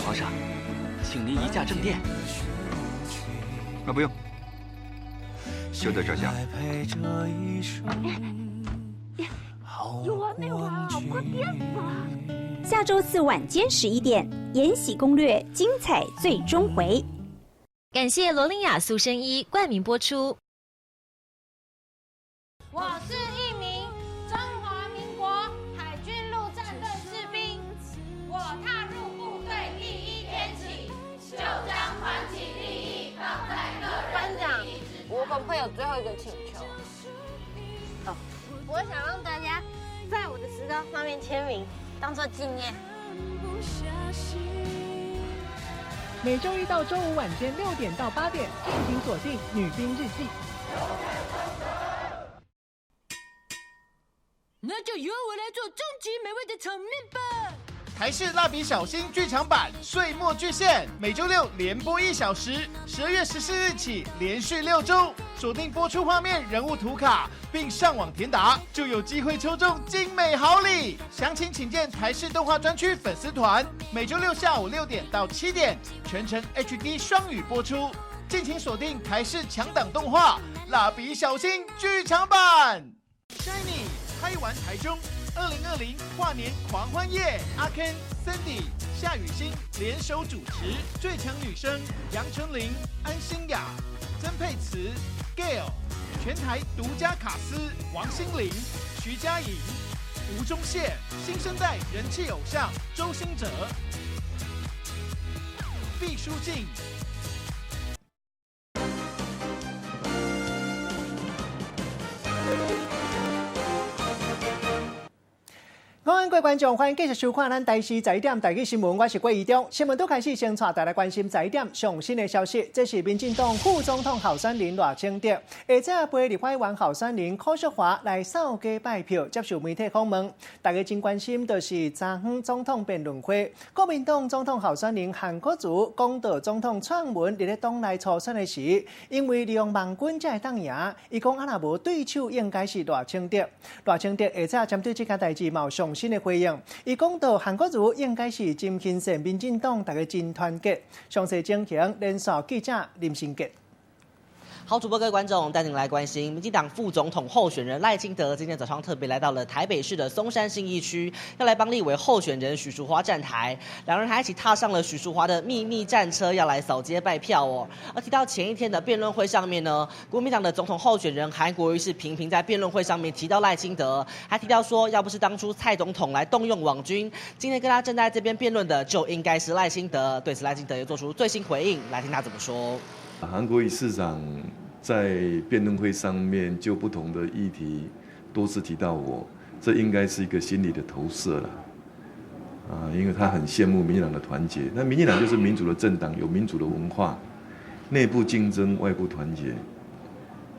皇上，請您移駕正殿。啊，不用，休得這下。有完沒完啊？我快憋死了！下週四晚間11點，《延禧攻略》精彩最終回。感謝羅琳雅塑身衣冠名播出。我是一名中華民國海軍陸戰隊士兵，我踏入部隊第一天起，就將團體利益放在個人班長，我可不可以有最後一個請求？哦，我想讓大家在我的石膏上面簽名，當做紀念。每週一到週五晚間6點到8點，敬請鎖定《女兵日記》。那就由我來做終極美味的炒麵吧！台視蠟筆小新劇場版《歲末巨獻》每週六連播1小時，12月14日起連續6週鎖定播出畫面人物圖卡，並上網填答，就有機會抽中精美好禮。詳情請見台視動畫專區粉絲團。每週六下午6點到7點，全程 HD 雙語播出，敬請鎖定台視強檔動畫《蠟筆小新劇場版》。Shiny 拍完台中，2020跨年狂歡夜，阿 Ken、Cindy、夏雨欣聯手主持，最強女聲楊丞琳、安心亞、曾沛慈、Gail，全台獨家卡司王心凌、徐佳瑩、吳宗憲，新生代人氣偶像周興哲、畢書盡。各位觀眾，歡迎繼續收看咱台視十一點台語新聞，我是郭宜中。新聞拄開始，先帶大家關心十一點上新的消息。這是民進黨副總統候選人賴清德，下晝陪立法院候選人柯淑華來掃街拜票，接受媒體訪問。大家真關心，就是昨昏總統辯論會，國民黨總統候選人韓國瑜講到總統蔡英文佇咧黨內初選的時，因為利用網軍才會當贏，伊講啊若無對手，應該是賴清德。賴清德下晝針對這件代誌嘛有上新的回應，伊講到韓國瑜應該是真欣賞民進黨，大家真團結。詳細情形，連線記者林新傑。好，主播各位觀眾，帶您來關心，民進黨副總統候選人賴清德今天早上特別來到了台北市的松山信義區，要來幫立委候選人許淑華站台。兩人還一起踏上了許淑華的秘密戰車，要來掃街拜票哦。而提到前一天的辯論會上面呢，國民黨的總統候選人韓國瑜是頻頻在辯論會上面提到賴清德，還提到說，要不是當初蔡總統來動用網軍，今天跟他站在這邊辯論的就應該是賴清德。對此，賴清德也做出最新回應，來聽他怎麼說。韓國瑜市長在辯論會上面就不同的議題多次提到我，這應該是一個心理的投射了，啊，因為他很羨慕民進黨的團結。那民進黨就是民主的政黨，有民主的文化，內部競爭，外部團結。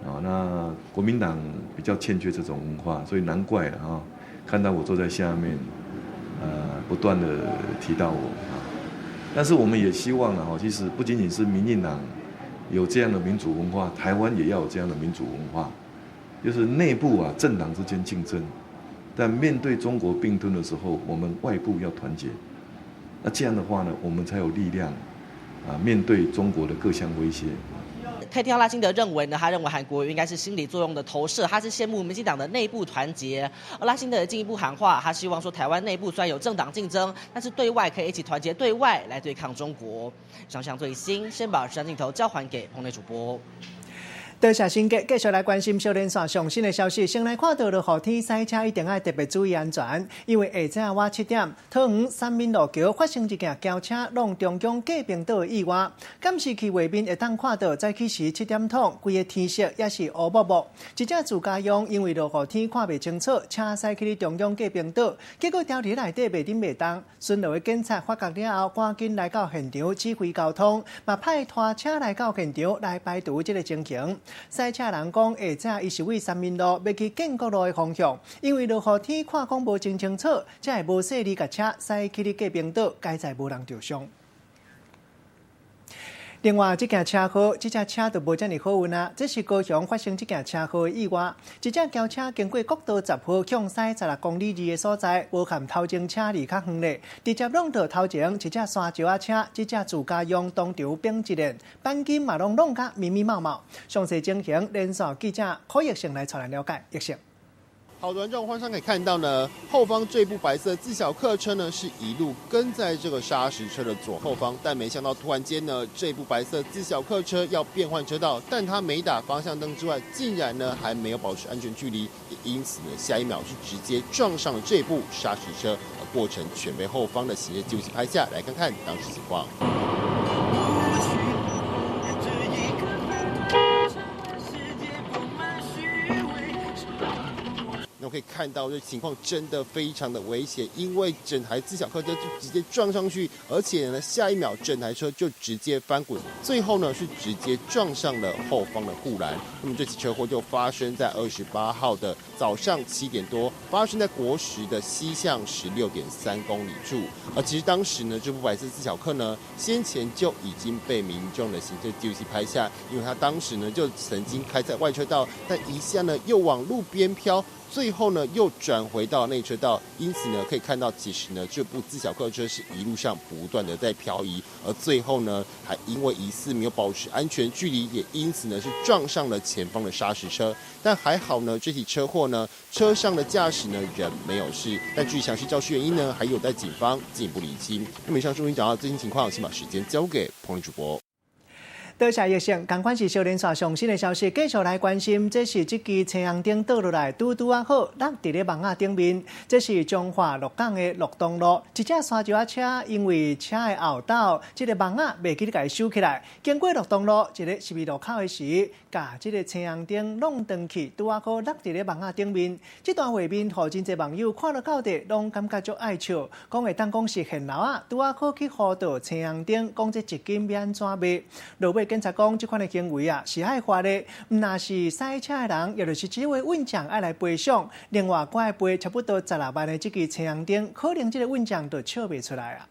啊，那國民黨比較欠缺這種文化，所以難怪啊，看到我坐在下面，不斷的提到我啊。但是我們也希望啊，其實不僅僅是民進黨有這樣的民主文化，台灣也要有這樣的民主文化，就是內部啊政黨之間競爭，但面對中國併吞的時候，我們外部要團結。那這樣的話呢，我們才有力量啊面對中國的各項威脅。可以聽到賴清德認為呢，他認為韓國瑜應該是心理作用的投射，他是羨慕民進黨的內部團結。而賴清德也進一步喊話，他希望說台灣內部雖然有政黨競爭，但是對外可以一起團結對外來對抗中國。上上最新，先把攝像鏡頭交還給棚內主播。多謝新傑，繼續來關心小連線上新的消息。先來看到落雨天駛車一定愛特別注意安全，因為下晝晚7點，桃園三民路橋發生一件轎車挵中江隔爿島的意外。監視器畫面會當看到，早起時7點鐘，規个天色也是烏木木。一隻自駕用因為落雨天看袂清楚，車駛去中江隔爿島，結果掉佇內底袂振袂動。巡邏的警察發覺了後，趕緊來到現場指揮交通，嘛派拖車來到現場來排除這个情形。駛車人講，下晝伊是為三民路欲去建國路的方向，因為落雨天看講無真清楚，才會無細膩共車駛去咧隔爿島，佳哉無人著傷。另外，這件車禍，這隻車就無遮爾好運啊！這是高雄發生這件車禍的意外，一隻轎車經過國道10號向西16公里2的所在，無含頭前車離較遠咧，直接挵著頭前一隻山石仔車，這隻自家用當場變一連，鈑金嘛攏弄甲密密麻麻。詳細情形，連線記者柯奕成來帶咱了解。奕成。好的，觀眾，畫面上可以看到呢，後方這部白色自小客車呢，是一路跟在這個砂石車的左後方，但沒想到突然間呢，這部白色自小客車要變換車道，但它沒打方向燈之外，竟然呢還沒有保持安全距離，也因此呢，下一秒是直接撞上了這部砂石車，而過程全被後方的行車記錄器拍下來，看看當時情況。我可以看到，這情況真的非常的危險，因為整台自小客車就直接撞上去，而且呢，下一秒整台車就直接翻滾，最後呢是直接撞上了後方的護欄。那麼這起車禍就發生在28號的早上7點多，發生在國十的西向16.3公里處。而其實當時呢，這部白色自小客呢，先前就已經被民眾的行車記錄器拍下，因為他當時呢就曾經開在外車道，但一下呢又往路邊飄。最後呢，又轉回到內車道，因此呢，可以看到其實呢，這部自小客車是一路上不斷的在漂移，而最後呢，還因為疑似沒有保持安全距離，也因此呢是撞上了前方的砂石車。但還好呢，這起車禍呢，車上的駕駛呢人沒有事，但具體詳細肇事原因呢，還有待警方進一步釐清。那麼以上是我們講到最新情況，先把時間交給彭麗主播。多謝奕成，仝款是小連線上新的消息，繼續來關心。這是這支青紅燈倒落來，拄拄仔好落佇咧網仔頂面。這是彰化鹿港的鹿東路，一隻山石仔車因為車的後斗這个網仔袂記得共伊收起來，經過鹿東路一个十字路口的時，共這个青紅燈弄斷去，拄仔好落佇咧網仔頂面。這段畫面，予真濟網友看了到底，攏感覺足愛笑，講會當講是現老仔，拄仔好去呼著青紅燈，講這一斤欲按怎賣？落尾警察講，這款的行為啊是愛罰的，毋若是駛車的人，也就是這位運將愛來賠償。另外，閣愛賠差不多16萬的這支青紅燈，可能這个運將就笑袂出來啊。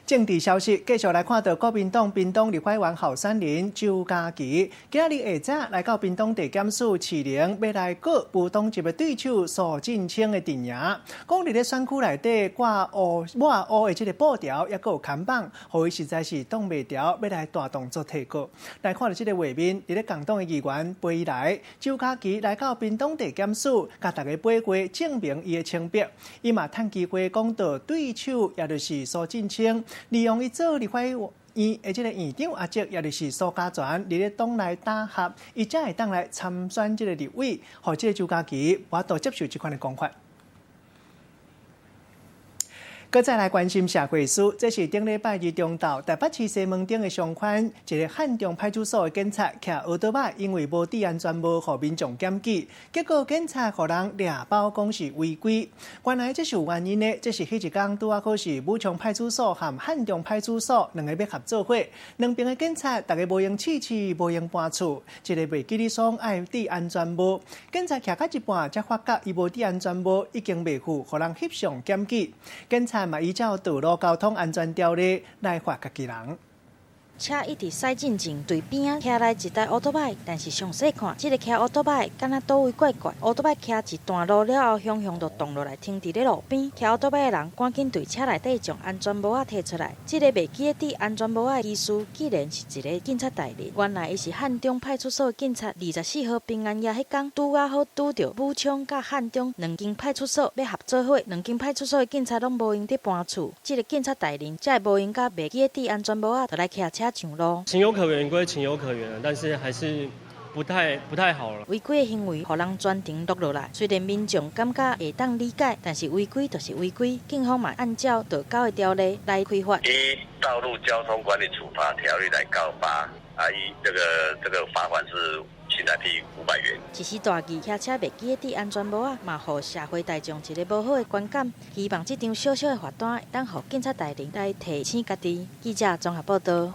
政治消息，繼續來看到國民黨屏東立法委員候選人周佳琪，今日下晝來到屏東地檢署士林，欲來告無黨籍的對手蘇進清的陣營，講佇咧選區內底掛烏抹烏的這个布條，抑閣有看板，予伊實在是擋袂牢，欲來大動作提告。來看著這个畫面，佇咧共黨的議員陪伊來，周佳琪來到屏東地檢署，共大家比過證明伊的清白。伊嘛趁機會講到對手，也就是蘇進清。利用伊做立法院的這个院長阿叔，也就是蘇嘉全，佇咧黨內打合，伊才會當來參選這个立委，予這个周佳琪無法度接受這款的講法。閣再來關心社會事，這是頂禮拜二中晝台北市西門町的商圈，一个漢中派出所的警察騎歐多擺，因為無戴安全帽，予民眾檢舉，結果警察予人掠包講是違規。原來這是有原因的，這是彼一工拄仔好是武昌派出所和漢中派出所兩个欲合做伙，兩邊的警察逐家無閒試試，無閒搬厝，一个袂記得講愛戴安全帽，警察騎到一半才發覺伊無戴安全帽，已經袂赴，予人翕相檢舉。警察嘛依照道路交通安全條例來罰家己人。車一直駛進前，對邊仔騎來一台歐多擺，但是詳細看，這个騎歐多擺敢若佗位怪怪。歐多擺騎一段路了後，雄雄就動落來停佇咧路邊。騎歐多擺的人趕緊對車內底將安全帽仔提出來。這个袂記得戴安全帽仔的技師，竟然是一个警察大人。原來伊是漢中派出所的警察。24號平安夜彼工，拄仔好拄著武昌佮漢中兩間派出所欲合做伙，兩間派出所的警察攏無閒佇搬厝。這个警察大人才會無閒佮袂記得戴安全帽仔，就來騎車上路。情有可原歸情有可原，但是還是不太好了。違規的行為，予人全程錄落來。雖然民眾感覺會當理解，但是違規就是違規，警方嘛按照道交的條例來開罰。依《道路交通管理處罰條例》來告發，啊，依這個罰款是新台幣500元。一時大意，騎車袂記得戴安全帽仔，嘛予社會大眾一个無好的觀感。希望這張小小的罰單，當予警察大人來提醒家己。記者綜合報道。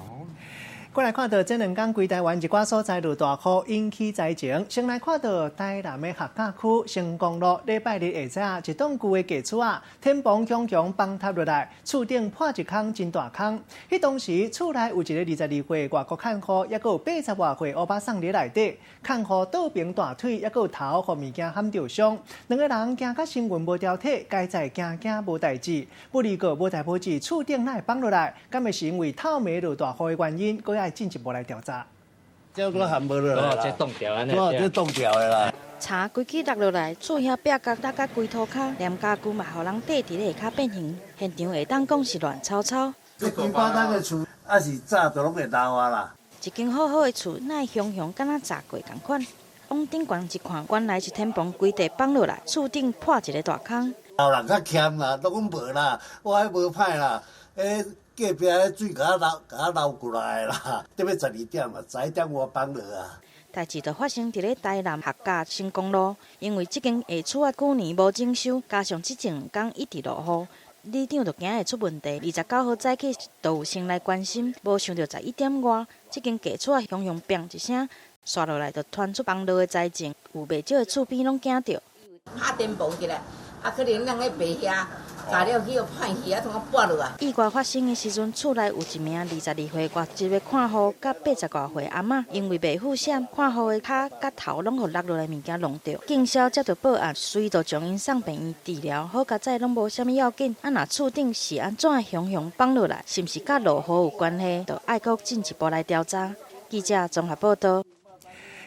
過來看到這兩工規台灣一寡所在落大雨引起災情，先來看到台南的客家區成功路，禮拜日下晝一棟舊的家厝仔，天棚雄雄崩塌落來，厝頂破一空真大空。彼當時厝內有一个22歲外國看護，抑閣有80外歲歐巴桑佇內底，看護倒爿大腿，抑閣有頭予物件撼著傷，兩个人驚甲神魂無條體，該在驚驚無代誌，不離過無代無誌，厝頂哪會崩落來？敢會是因為透暝落大雨的原因？閣愛進一步來調查。這個冚無落來哦，這凍掉按呢。這凍掉的啦。柴規支落落來，厝遐壁角落甲規塗跤，連家具嘛予人綴佇咧下跤變形，現場會當講是亂糟糟。這幾百棟的厝，抑是早就攏會漏啊啦。一間好好的厝，哪會雄雄敢若炸過仝款？往頂懸一看，原來是天棚規塊崩落來，厝頂破一个大空。老人較儉啦，都講無啦，我彼無歹啦，欸。隔壁彼水共我流，共我流過來啦，得欲12點啊，11點外崩落啊。代誌就發生佇咧台南客家成功路，因為這間下厝仔舊年無整修，加上這兩工一直落雨，里長就驚會出問題。29號早起就有先來關心，無想著11點外，這間家厝仔雄雄砰一聲，紲落來就傳出崩落的災情，有袂少的厝邊攏驚著。拍電報起來，啊，可能咱咧白遐。炸了去予判去，啊，通啊跌落啊！意外發生的時陣，厝內有一名22歲外籍的看護，佮80外歲阿嬤，因為袂付險，看護的跤佮頭攏予落落來物件弄著。警消接著報案，隨就將𪜶送病院治療。好佳哉攏無啥物要緊。啊，若厝頂是按怎雄雄崩落來，是毋是佮落雨有關係？就愛閣進一步來調查。記者綜合報道。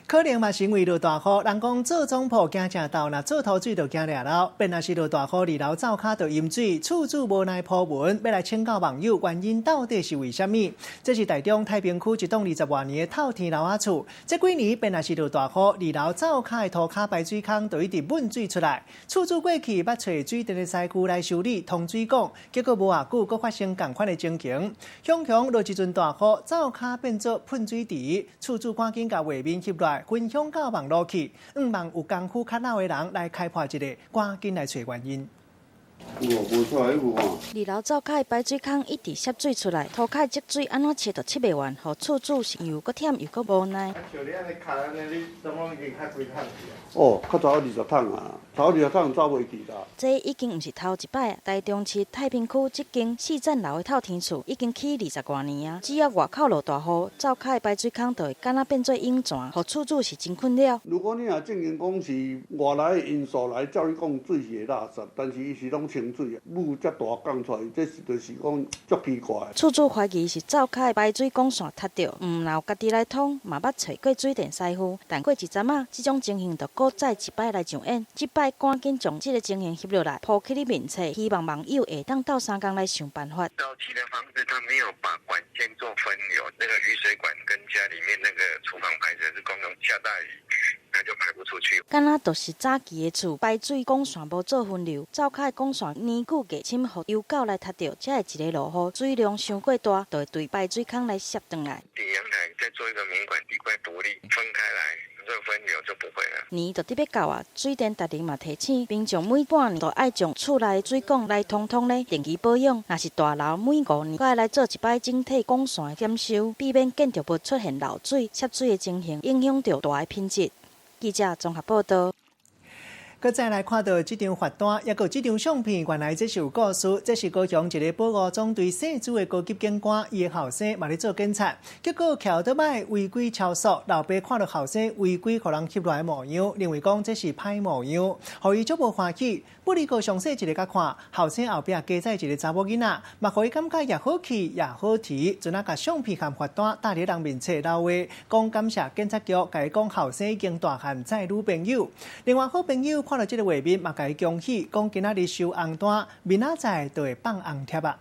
可能嘛是因為落大雨，人講做總鋪驚食豆，若做塗水就驚掠漏。變若是落大雨，二樓灶跤就淹水，厝主無奈 po 文，欲來請教網友，原因到底是為啥物？這是台中太平區一棟20外年的透天樓仔厝，這幾年變若是落大雨，二樓灶跤的塗跤排水孔就一直噴水出來。厝主過去捌揣水電的師傅來修理通水管，結果無偌久，閣發生仝款的情形。雄雄落一陣大雨，灶跤變做噴水池，厝主趕緊共畫面翕落來。分享到網路去，向望有功夫較老的人來開破一下，趕緊來揣原因。有無出來有啊？二樓灶跤的排水孔一直洩水出來，塗跤積水按怎切都切袂完，予厝主是又閣忝又閣無奈。像你按呢跤按呢，你總共已經較幾桶去啊？哦，較早20桶啊，頭20桶走袂去啦。這已經毋是頭一擺，台中市太平區這間四層樓的透天厝已經起20外年啊，只要外口落大雨，灶跤的排水孔就會敢若變做湧泉，予厝主是真困擾。如果你若證明講是外來的因素來，照理講水是會垃圾，但是伊是攏清水，霧遮大降出來，這是就是講足奇怪。厝主懷疑是灶跤的排水管線塌著，毋若有家己來通，嘛捌揣過水電師傅，但過一陣仔，這種情形就閣再一擺來上演。這擺趕緊將這個情形翕落來，鋪起咧面冊，希望網友會當鬥相共來想辦法。早期的房子，他沒有把管線做分流，那個雨水管跟家裡面那個廚房排水是共用，下大雨那就排不出去。敢若就是早期的厝排水管線無做分流，灶跤的管線年久過深，予油垢來塌著，才會一个落雨水量傷過大，就會對排水孔來瀉轉來。底陽台再做一個明管，地塊獨立分開來。這分流就不會了。年就得欲到啊，水電達人嘛提醒民眾每半年都愛將厝內水管來通通咧定期保養。若是大樓每5年，閣愛來做一擺整體管線檢修，避免建築物出現漏水、滲水的情形，影響著大的品質。記者綜合報道。閣再來看到這張罰單，抑閣這張相片，原來這是有故事。這是高雄一个保五總隊姓朱的高級警官，伊的後生嘛咧做警察，結果騎歐多擺違規超速，老爸看著後生違規，予人翕落來模樣，認為講這是歹模樣，予伊足無歡喜。不離過詳細一个共看，後生後壁加載一个查某囡仔，嘛予伊感覺也好氣也好提，陣仔共相片和罰單搭佇人面前留話，講感謝警察局，共伊講後生已經大漢載女朋友。另外好朋友看著這个畫面，嘛共伊恭喜，講今仔日收紅單，明仔載就會放紅帖啊。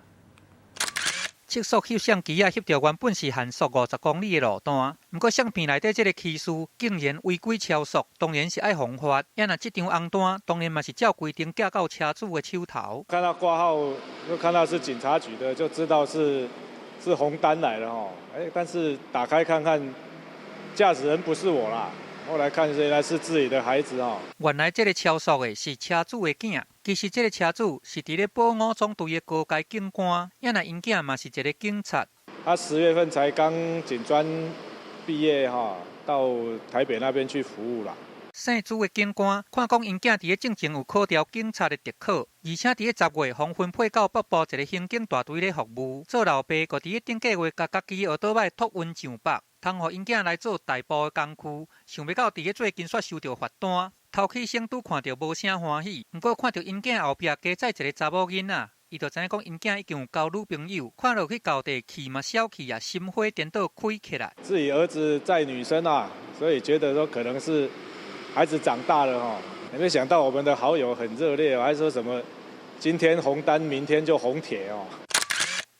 測速翕相機仔翕著原本是限速50公里的路單，毋過相片內底這个騎士竟然違規超速，當然是愛予罰。啊若這張紅單，當然嘛是照規定寄到車主的手頭。看到掛號，又看到是警察局的，就知道是紅單來了吼。欸，但是打開看看，駕駛人不是我啦。後來看原來是自己的孩子哦。原來這个超速的是車主的囝，其實這个車主是佇咧保五總隊的高階警官，啊若𪜶囝嘛是一个警察。他10月份才剛警專畢業哈，到台北那邊去服務啦。姓朱的警官看講𪜶囝佇咧進前有考著警察的特考，而且佇咧10月予分配到北部一个刑警大隊咧服務，做老爸閣佇咧頂個月共家己的奧多擺托運上北，通予𪜶囝來做大埔的工區。想袂到佇咧最近煞收著罰單，頭起先拄看著無啥歡喜，毋過看著𪜶囝後壁加載一个查某囡仔，伊就知影講𪜶囝已經有交女朋友，看落去厚地氣嘛消氣啊，心火顛倒開起來。自己兒子載女生啊，所以覺得說可能是孩子長大了哈，沒想到我們的好友很熱烈，還說什麼今天紅單，明天就紅帖哦。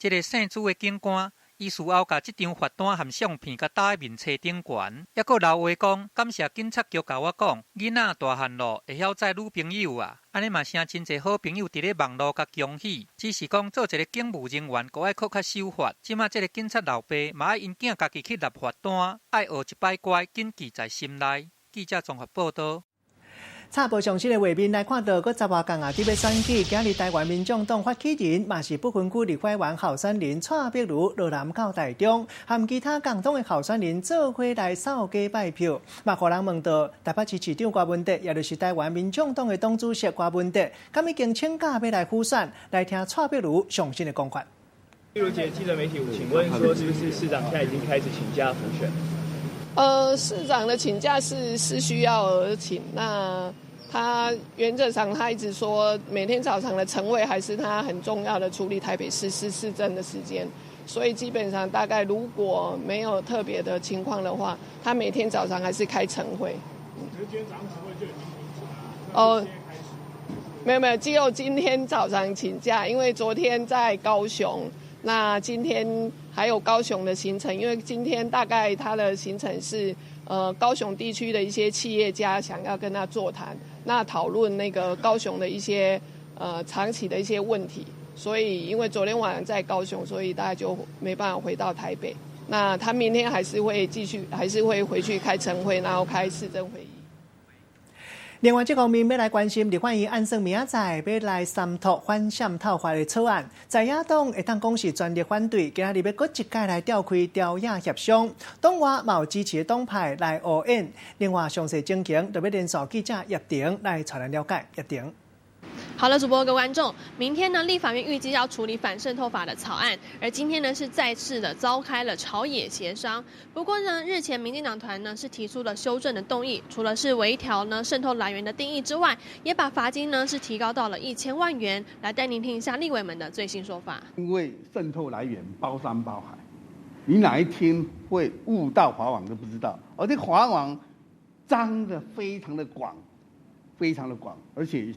這个姓朱的警官，伊事後共這張罰單和相片共搭佇面冊頂懸，猶閣留話講感謝警察局共我講，囡仔大漢咯，會曉載女朋友啊，按呢嘛誠真濟好朋友佇咧網路共恭喜，只是講做一个警務人員，閣愛閣較守法。這馬這个警察老爸嘛愛𪜶囝家己去立罰單，愛學一擺乖，謹記在心內。記者綜合報道。插播上新的畫面來看到，閣十外工啊，佇欲選舉，今日台灣民眾黨發起人嘛是不分區立法委員候選人蔡壁如落南到台中，和其他共黨的候選人做伙來掃街拜票，嘛予人問到台北市市長柯文哲，也就是台灣民眾黨的黨主席柯文哲，敢已經請假欲來輔選？來聽蔡壁如上新的講法。壁如姐，記者媒體，請問說，是不是市長現在已經開始請假輔選？市長的請假是需要而請，那他原則上他一直說，每天早上的晨會還是他很重要的處理台北市市政的時間，所以基本上大概如果沒有特別的情況的話，他每天早上還是開晨會。今天早上晨會就已經停止了。哦，沒有沒有，只有今天早上請假，因為昨天在高雄。那今天還有高雄的行程，因為今天大概他的行程是，高雄地區的一些企業家想要跟他座談，那討論那個高雄的一些長期的一些問題，所以因為昨天晚上在高雄，所以大概就沒辦法回到台北。那他明天還是會繼續，還是會回去開晨會，然後開市政會議。另外，這方面欲來關心，立法院按算明仔載欲來三讀反滲透法的草案，在野黨會當講是全力反對，今仔日欲閣一擺來召開朝野協商，黨外嘛有支持的黨派來呼應。另外，詳細情形就欲連線記者葉婷來帶咱了解。葉婷。好了，主播各位觀眾，明天呢，立法院預計要處理反滲透法的草案，而今天呢是再次的召開了朝野協商。不過呢，日前民進黨團呢是提出了修正的動議，除了是微調呢滲透來源的定義之外，也把罰金呢是提高到了1000萬元。來帶您聽一下立委們的最新說法。因為滲透來源包山包海，你哪一天會誤到法網都不知道，而這法網張得非常的廣，非常的廣，而且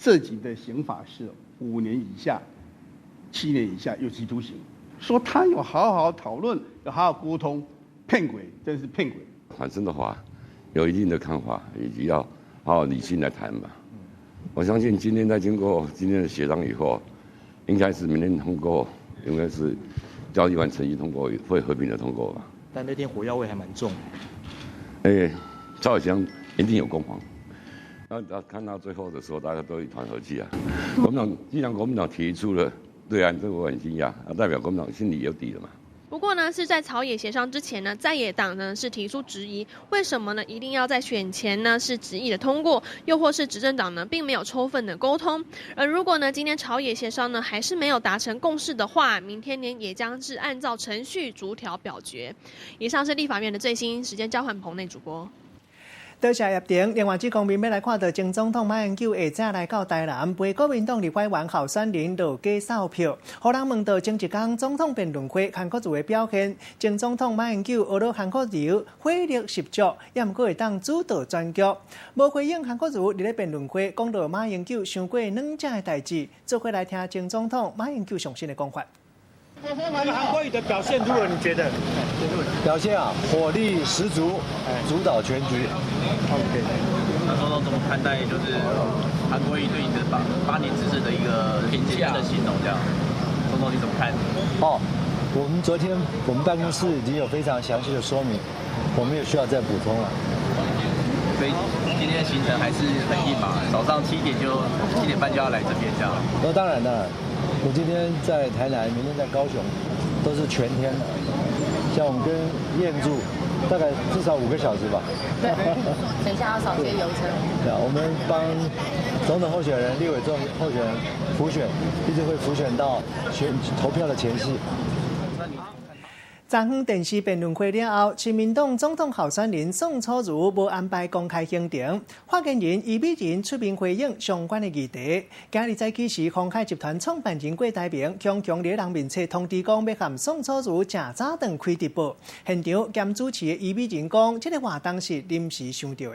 涉及的刑法是5年以下、7年以下有期徒刑。說他有好好討論，有好好溝通，騙鬼，真是騙鬼。反滲透法有一定的看法，以及要好好理性來談吧。我相信今天在經過今天的協商以後，應該是明天通過，應該是交易完程序通過，會和平的通過吧。但那天火藥味還蠻重。哎，趙小香一定有攻防。那看到最後的時候，大家都一團和氣啊。國民黨既然國民黨提出了對案，這個我很驚訝，代表國民黨心裡有底了嘛。不過呢，是在朝野協商之前呢，在野黨呢是提出質疑，為什麼呢一定要在選前呢是執意的通過，又或是執政黨呢並沒有充分的溝通？而如果呢今天朝野協商呢還是沒有達成共識的話，明天呢也將是按照程序逐條表決。以上是立法院的最新時間，交還棚內主播。多謝葉婷。另外，這方面欲來看到前總統馬英九下晝來到台南，陪國民黨立法委員候選人落街掃票。予人問到前一工總統辯論會韓國瑜的表現，前總統馬英九學著韓國瑜火力十足，也毋過會當主導全局。無回應韓國瑜佇咧辯論會講到馬英九傷過軟食的代誌，做伙來聽前總統馬英九上新的講法。韓國瑜的表現如何？你覺得？表現啊，火力十足，主導全局。 OK。那總統怎麼看待就是韓國瑜對你的8年執政的一個評價的形容？這樣，總統你怎麼看？哦，我們昨天我們辦公室已經有非常詳細的說明，我沒有需要再補充了。所以今天的行程還是很硬嘛，早上7點半就要來這邊這樣。那當然當然，我今天在台南，明天在高雄，都是全天的，像我們跟彥柱大概至少5個小時吧。對，等一下要掃街遊車。對啊，我們幫總統候選人、立委候選人輔選，一直會輔選到選投票的前夕。昨昏電視辯論會了後，親民黨總統候選人宋楚瑜無安排公開行程，發言人虞美人出面回應相關的議題。今日早起時，鴻海集團創辦人郭台銘強強佇人面冊通知講，欲佮宋楚瑜食早頓開直播。現場兼主持的虞美人講，這個活動是臨時想著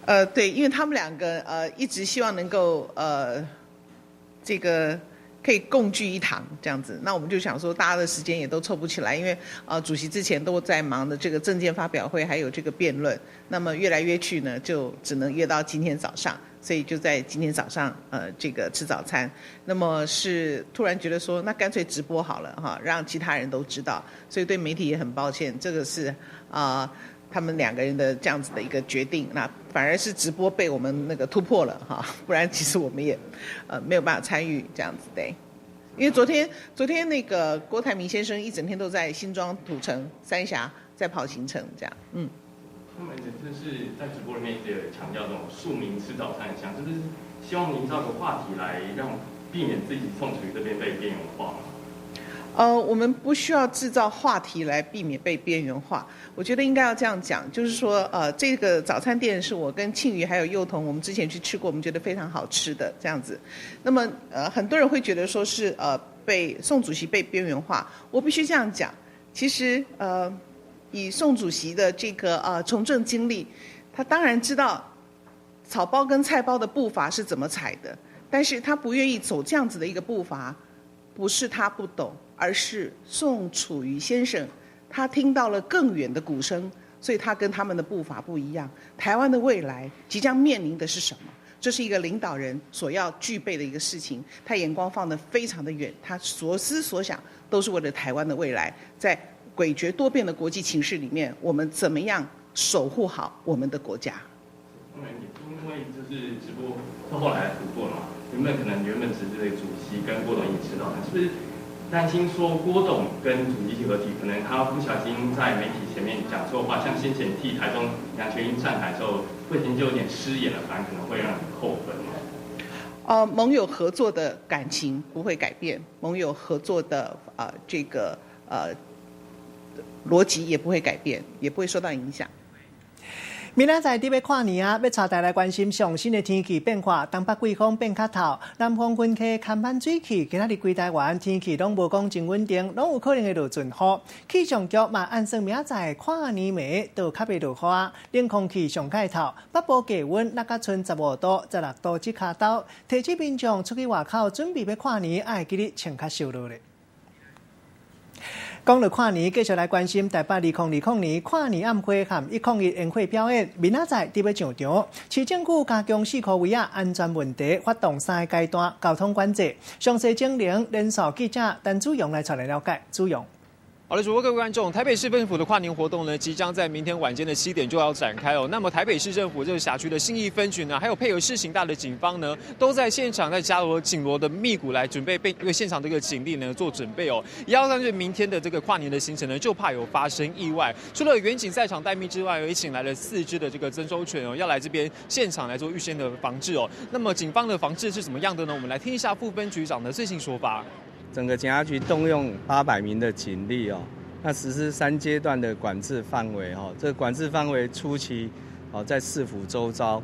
的。對，因為他們兩個一直希望能夠這個。可以共聚一堂這樣子，那我們就想說，大家的時間也都湊不起來，因為主席之前都在忙的這個政見發表會，還有這個辯論，那麼約來約去呢，就只能約到今天早上，所以就在今天早上，這個吃早餐。那麼是突然覺得說，那乾脆直播好了哈，讓其他人都知道，所以對媒體也很抱歉，這個是他們兩個人的這樣子的一個決定，那反而是直播被我們那個突破了哈，不然其實我們也，沒有辦法參與這樣子對。因為昨天那個郭台銘先生一整天都在新莊土城三峽在跑行程，這樣，嗯。他們就是在直播裡面一直有強調這種庶民吃早餐的像，就是希望營造個話題來讓避免自己宋楚瑜這邊被邊緣化。我們不需要製造話題來避免被邊緣化。我覺得應該要這樣講，就是說，這個早餐店是我跟慶瑜還有幼童，我們之前去吃過，我們覺得非常好吃的這樣子。那麼，很多人會覺得說是被宋主席被邊緣化。我必須這樣講，其實以宋主席的這個從政經歷，他當然知道草包跟菜包的步伐是怎麼踩的，但是他不願意走這樣子的一個步伐，不是他不懂。而是宋楚瑜先生，他聽到了更遠的鼓聲，所以他跟他們的步伐不一樣。台灣的未來即將面臨的是什麼？這是一個領導人所要具備的一個事情。他眼光放得非常的遠，他所思所想都是為了台灣的未來。在詭譎多變的國際情勢裡面，我們怎麼樣守護好我們的國家？因為就是直播是後來突破了嘛，原本可能原本只是主席跟郭董一起吃早餐，是不是？擔心說郭董跟主席合體，可能他不小心在媒體前面講錯話，像先前替台中楊全英站台的時候，不小心就有點失言了，反而可能會讓你扣分。盟友合作的感情不會改變，盟友合作的這個邏輯也不會改變，也不會受到影響。明仔載佇欲跨年啊，欲帶大家來關心上新的天氣變化。東北季風變較透，南方雲溪干旱水汽。今仔日規台灣天氣攏無講真穩定，攏有可能會落陣雨。氣象局嘛按算明仔載跨年暝就較袂落雨啊，冷空氣上蓋透，北部低溫落甲賰15度、16度這跤頭。提醒民眾出去外口準備欲跨年，愛記得穿較少落咧。講到跨年，繼續來關心台北2020年跨年晚會和101煙火表演，明仔載佇欲上場。市政府加強四箍圍仔安全問題，發動三个階段交通管制。詳細情形，連線記者陳子陽來帶來了解。子陽。好的，主播各位觀眾，台北市政府的跨年活動呢，即將在明天晚間的7點就要展開哦。那麼台北市政府這個轄區的信義分局呢，還有配合市刑大的警方呢，都在現場在加鑼緊鑼的密鼓來準備被為現場這個警力呢做準備哦。也要針對明天的這個跨年的行程呢，就怕有發生意外。除了員警在場待命之外，也請來了4支的這個偵搜犬哦，要來這邊現場來做預先的防治哦。那麼警方的防治是怎麼樣的呢？我們來聽一下副分局長的最新說法。整個警察局動用800名的警力哦，那實施3階段的管制範圍哦。這個管制範圍初期哦在市府周遭，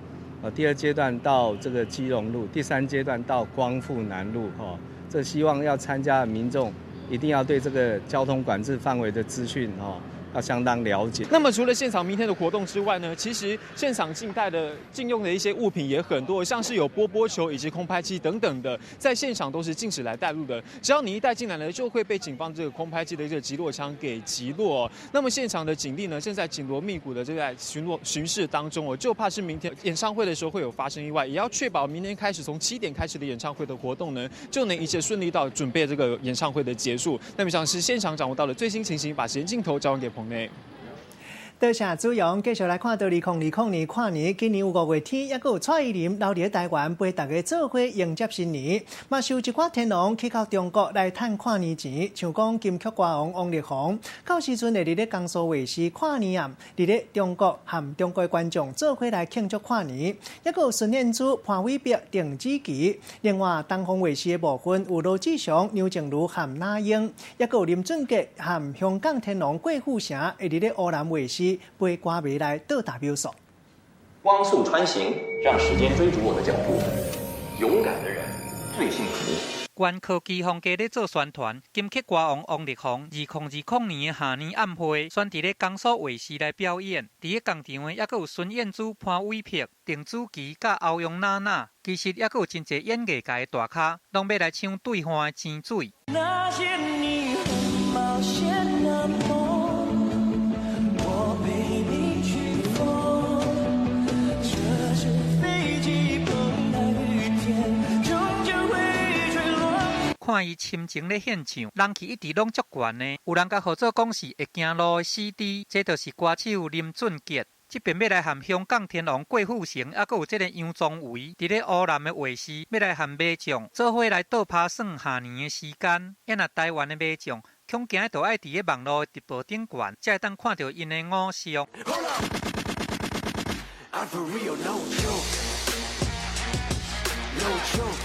第二階段到這個基隆路，第三階段到光復南路哦。這希望要參加的民眾一定要對這個交通管制範圍的資訊哦要相當了解。那麼除了現場明天的活動之外呢，其實現場禁用的一些物品也很多，像是有波波球以及空拍機等等的，在現場都是禁止來帶入的。只要你一帶進來呢，就會被警方這個空拍機的這個擊落槍給擊落哦。那麼現場的警力呢，正在緊鑼密鼓的就在巡邏巡視當中哦，就怕是明天演唱會的時候會有發生意外，也要確保明天開始從7點開始的演唱會的活動呢，就能一切順利到準備這個演唱會的結束。那麼以上是現場掌握到的最新情形，把時間鏡頭交還給彭。多謝主陽，繼續來看到2020年跨年，今年有五月天，抑閣有蔡依林留佇台灣陪大家做伙迎接新年。嘛是有一寡天王去到中國來趁跨年錢，像講金曲歌王王力宏，到時陣會佇咧江蘇衛視跨年暗，佇咧中國和中國觀眾做伙來慶祝跨年。抑閣有孫燕姿、潘瑋柏、鄧紫棋，另外東方衛視的部分有羅志祥、梁靜茹和那英，抑閣有林俊傑和香港天王郭富城，會佇咧湖南衛視陪歌迷來倒達秒數。光速穿行，讓時間追逐我的腳步。勇敢的人最幸福。原科技風格咧做宣傳，金曲歌王王力宏2020年的跨年暗會，選佇咧江蘇衛視來表演。佇咧仝場的抑閣有孫燕姿、潘瑋柏、鄧紫棋佮歐陽娜娜，其實抑閣有真濟演藝界的大咖，攏欲來搶對岸的錢水。那些你很冒險的夢，我陪你去瘋。這是飛機碰到雨天，終究會墜落。看伊深情咧獻唱，人氣一直攏足懸的。有人共號做講是會行路的死豬，這就是歌手林俊傑。這邊欲來和香港天王郭富城，抑閣有這个楊宗緯，佇咧湖南的衛視欲來和民眾做伙來倒拍算跨年的時間。啊若台灣的民眾，恐驚著愛佇咧網路的直播頂懸，才會當看著𪜶的偶像。 I'm for real, no joke. No joke.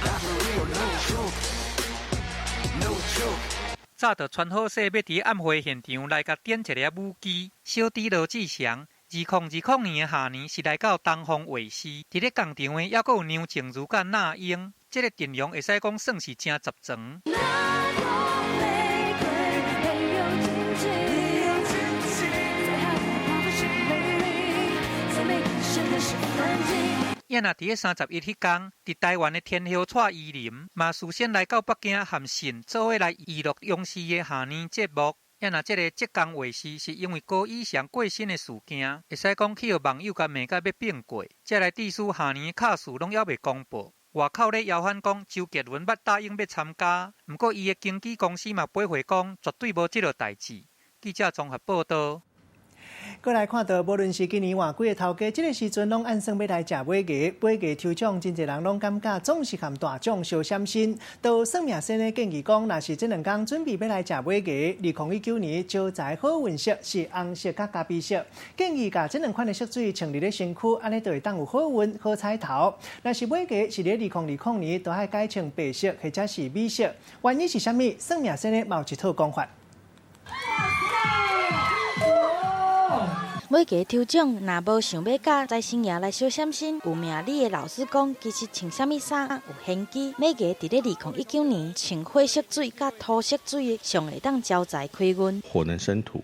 I'm for real, no joke. No joke. 早就穿好勢，欲佇暗會現場來共點一个舞姿。小弟羅志祥，2020年的跨年是來到東方衛視，佇咧仝場的抑閣有梁靜茹佮那英，這个陣容會使講算是誠雜裝。那朵玫瑰沒有荊棘，最害怕的是美麗，最美選的是反擊。啊若佇咧31彼工，佇台灣的天后蔡依林嘛事先來到北京和信做伙來娛樂央視的跨年節目。啊若這个浙江衛視是因為高以翔過身的事件，會使講去予網友共罵甲欲變過，才來致使跨年的卡司攏猶未公布。外口咧謠傳講周杰倫捌答應欲參加，毋過伊的經紀公司嘛回覆講絕對無這个代誌。記者綜合報導。閣來看到，無論是今年換季的頭家，這个時陣攏按算欲來食尾牙，尾牙抽獎，真濟人攏感覺總是和大獎相閃身。都算命先生建議講，若是這兩工準備欲來食尾牙，2019年招財好運色是紅色佮咖啡色，建議共這兩款的色水穿佇咧身軀，按呢就會當有好運、好彩頭。若是尾牙是佇2020年，就愛改穿白色或者是米色。原因是啥物？算命先生嘛有一套講法。尾牙抽獎，若無想欲佮財神爺來相閃身，有命理的老師講，其實穿啥物衫有玄機。尾牙佇咧2019年穿火色水佮土色水，上會當招財開運。火能生土，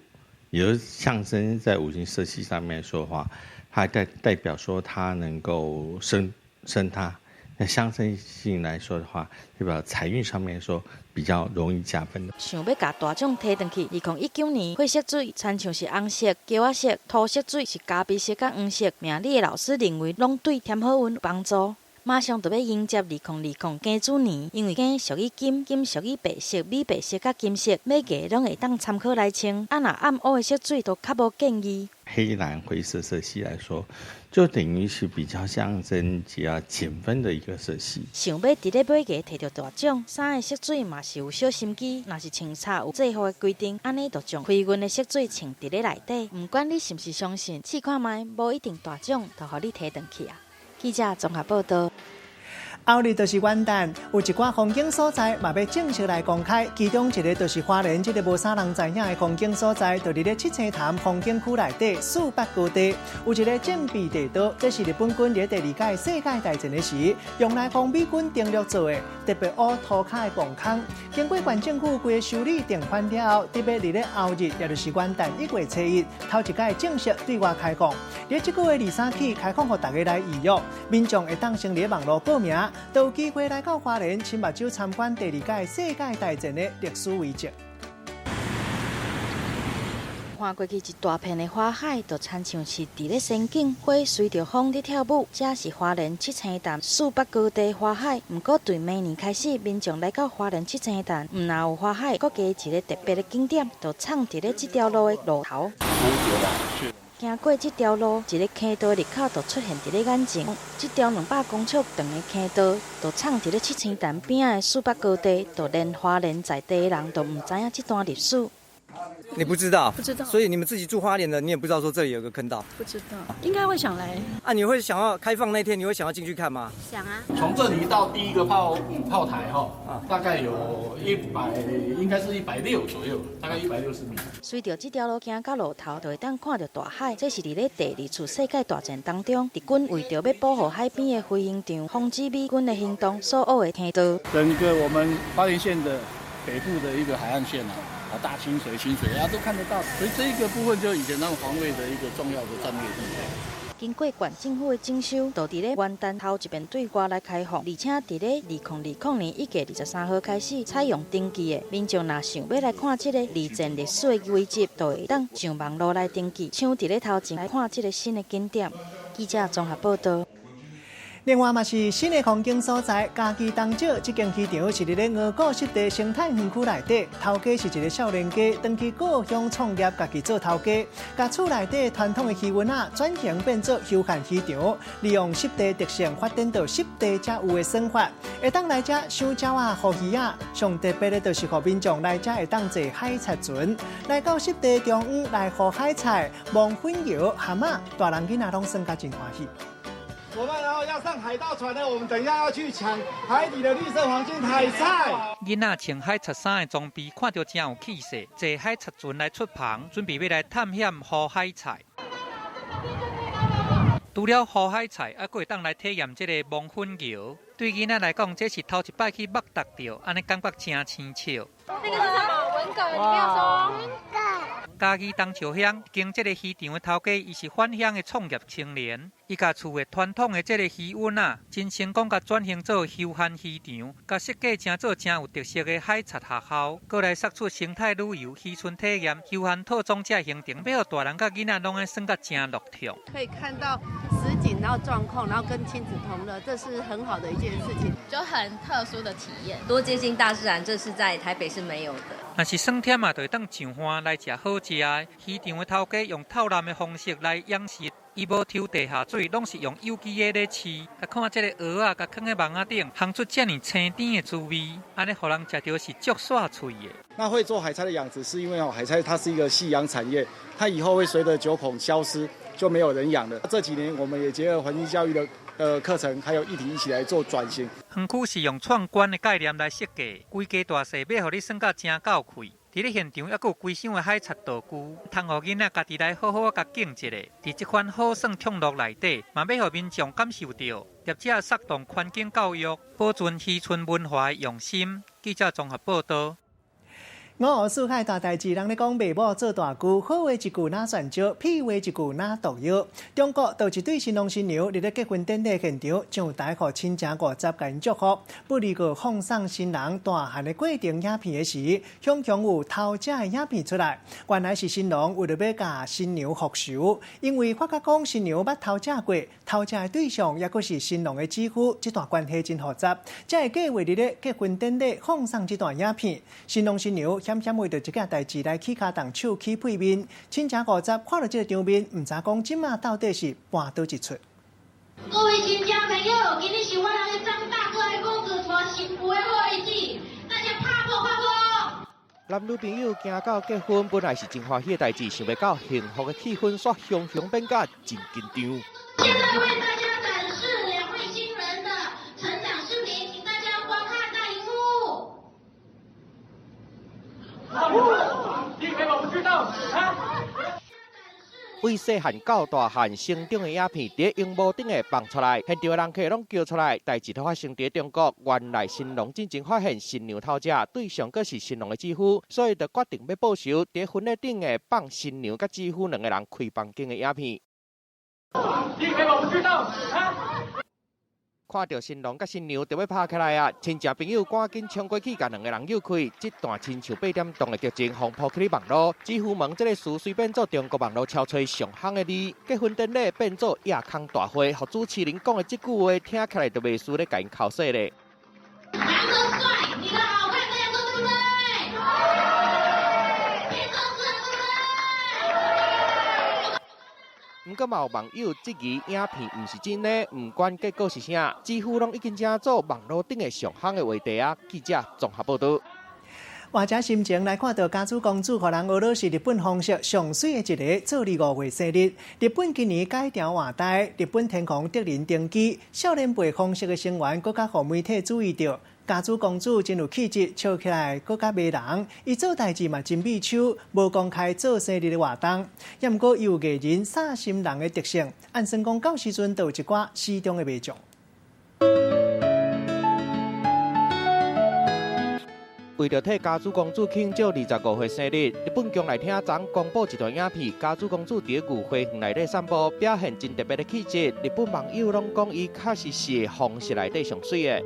也就是象徵在五行色系上面說的話，它代表說它能夠生他。那象徵性來說的話，代表財運上面說比較容易加分的。想欲共大獎提轉去，2019年火色水親像是紅色、橘仔色、土色水是咖啡色佮黃色。命理的老師認為，攏對添好運有幫助。馬上就欲迎接2020庚子年，因為庚屬於金，金屬於白色、米白色佮金色，尾牙攏會當參考來穿。啊，若暗烏的色水就較無建議。黑藍灰色色系來說，就等於是比較象徵比較減分的一個色系。想欲佇咧尾牙提著大獎，衫的色水嘛是有小心機。若是穿插有制服的規定，按呢就將開運的色水穿佇咧內底。毋管你是毋是相信，試看覓，無一定大獎就予你提轉去啊。記者綜合報導。後日就是元旦，有一寡風景所在嘛欲正式來公開，其中一个就是花蓮這个無啥人知影的風景所在，就佇咧七星潭風景區內底四八高地，有一个戰備地道，這是日本軍佇第二屆世界大戰的時，用來防美軍登陸做的，特別烏塗跤的防空。經過縣政府規个修理定番了後，特別佇咧後日，也就是元旦1月初1，頭一擺正式對外開放。佇這个月23起開放予大家來預約，民眾會當先佇網路報名。都有機會來到花蓮親目睭參觀第二屆世界大戰的歷史遺跡。看過去一大片的花海，就親像是佇咧仙境，花隨著風佇跳舞。這是花蓮七星潭四北高地花海。毋過對明年開始，民眾來到花蓮七星潭，毋但有花海，閣加一个特別的景點，就藏佇咧這條路的路頭。行過這條路，一个坑道入口就出現佇咧眼前。這條200公尺長的坑道，就藏佇咧七星潭邊仔的四北高地，就連花蓮在地的人都毋知影這段歷史。你不知道？不知道。所以你們自己住花蓮的，你也不知道說這裡有個坑道。不知道，應該會想來。啊，你會想要開放那天，你會想要進去看嗎？想啊。從這裡到第一個炮台哈，大概有100，應該是160左右，大概160米。隨著這條路行到路頭，就會當看著大海。這是佇咧第二次世界大戰當中，日軍為著欲保護海邊的飛行場，防止美軍的行動所挖的坑道。整個我們花蓮縣的北部的一個海岸線啊。啊，大清水、清水啊，都看得到，所以這一個部分就以前他們防衛的一個重要的戰略地帶。經過縣政府的整修，就佇咧元旦頭一遍對外來開放，而且佇咧2020年1月23號開始採用登記的民眾，若想欲來看這個二戰歷史的遺跡，就會當上網路來登記，搶佇咧頭前來看這個新的景點。記者綜合報道。另外嘛是新的風景所在，嘉義東石這間漁場是佇咧鶚股濕地生態園區內底，頭家是一个少年家，長期故鄉創業，家己做頭家，共厝內底傳統的漁塭仔轉型變做休閒漁場，利用濕地特性發展到濕地才有的耍法，會當來遮賞鳥仔、護魚仔，上特別的就是予民眾來遮會當坐海賊船，來到濕地中央來護海菜、摸粉蟯、蛤蟆，大人囡仔攏耍甲真歡喜。我們然後要上海盜船呢，我們等一下要去搶海底的綠色黃金海菜。囡仔穿海賊衫的裝備，看著真有氣勢，坐海賊船來出帆，準備欲來探險捕海菜。除了捕海菜，猶閣會當來體驗這个摸粉蟯。對囡仔來講，這是頭一擺去目觸著，按呢感覺真生巧。那個是什麼？文蛤，你沒有說。文蛤。嘉義東石鄉經這个漁場的頭家，伊是返鄉的創業青年。伊共厝的傳統的這个漁塭仔，真成功共轉型做休閒漁場，共設計成做真有特色的海賊學校，閣來釋出生態旅遊、漁村體驗、休閒套裝這行程，欲予大人佮囡仔攏愛耍甲真樂暢。可以看到實景，然後狀況，然後跟親子同樂，這是很好的一件事情，就很特殊的體驗，多接近大自然，這是在台北是沒有的。若是耍忝啊，就會當上岸來食好食的。漁場的頭家用透藍的方式來養殖，伊無抽地下水，攏是用有機的咧飼。共看這个蚵仔，共囥佇網仔頂，烘出遮爾清甜的滋味，按呢予人食著是足煞喙的。那會做海菜的養殖，是因為哦，海菜它是一個夕陽產業，它以後會隨著九孔消失，就沒有人養了。這幾年我們也結合環境教育的課程，還有議題一起來做轉型。園區是用創觀的概念來設計，規家大細欲予你耍甲真夠氣。佇咧現場，猶閣有規箱的海賊道具，通予囡仔家己來好好共景一下。佇這款好耍暢樂內底，嘛欲予民眾感受著業者策動環境教育、保存漁村文化的用心。記者綜合報導。五湖四海大代誌，人咧講賣某做大舅，好話一句若蒜椒，屁話一句若毒藥。中國就一對新郎新娘佇咧結婚典禮現場上台，予親情50共𪜶祝福。不過放送新人大漢的過程影片的時，雄雄有偷食的影片出來。原來是新郎為著欲共新娘復仇，因為發覺講新娘捌偷食過，偷食的對象猶閣是新郎的姊夫，這段關係真複雜，才會計劃佇咧結婚典禮放送這段影片。新郎新娘險險為著這件代誌來起跤動手起屁面，親情50看著這个場面，毋知講這馬到底是搬佗一出。各位親戚朋友，今日是我人的張大哥的公子娶新婦的好日子，大家拍鼓拍鼓。男女朋友行到結婚，本來是真歡喜的代誌，想袂到幸福的氣氛煞雄雄變甲真緊張。現在為大家展示兩位新人的成長視頻，請大家觀看大螢幕。你給我不知道啊！為細漢到大漢成長的影片，佇螢幕頂下放出來，現場的人客攏叫出來。代誌都發生佇中國，原來新郎進前發現新娘偷食，對象閣是新郎的姊夫，所以就決定欲報仇。佇婚禮頂下放新娘佮姊夫兩个人開房間的影片。你給我不知道啊！看著新郎佮新娘就欲拍起來啊！親戚朋友趕緊衝過去，共兩个人扭開。這段親像八點檔的劇情，予鋪起網路。姊夫門這个詞隨變做中國網路超揣上夯的字，結婚典禮變做夜空大會，予主持人講的這句話聽起來就袂輸咧共𪜶剾洗咧。楊哥帥，女的好看，這樣說對不對？對毋過嘛有網友質疑影片毋是真的，毋管結果是啥，幾乎攏已經成做網路頂的上夯的話題啊！記者綜合報導。換這心情來看到佳子公主，予人學說是日本皇室上媠的一个，做25歲生日。日本今年改朝換代，日本天皇德仁登基，少年輩皇室的成員閣較予媒體注意著。佳子公主真有氣質，笑起來閣較迷人。伊做代誌嘛真秘手，無公開做生日的活動。也毋過伊有藝人煞心人的特性，按算講到時陣就有一寡死忠的迷眾。為著替佳子公主慶祝25歲生日，日本宮內廳昨公布一段影片，佳子公主佇御花園內底散步，表現真特別的氣質。日本網友攏講伊確實是皇室內底上媠的。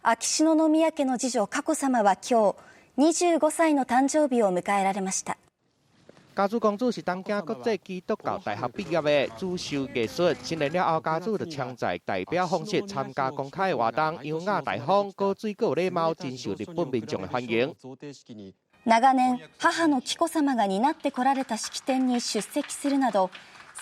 秋篠宮家の次女佳子さまは今日25歳の誕生日を迎えられました。佳子公主是東京國際基督教大學畢業的，主修藝術。成年了後，佳子就常在代表皇室參加公開的活動，優雅大方，閣水閣有禮貌，真受日本民眾的歡迎。長年、母の紀子さまが擔ってこられた式典に出席するなど、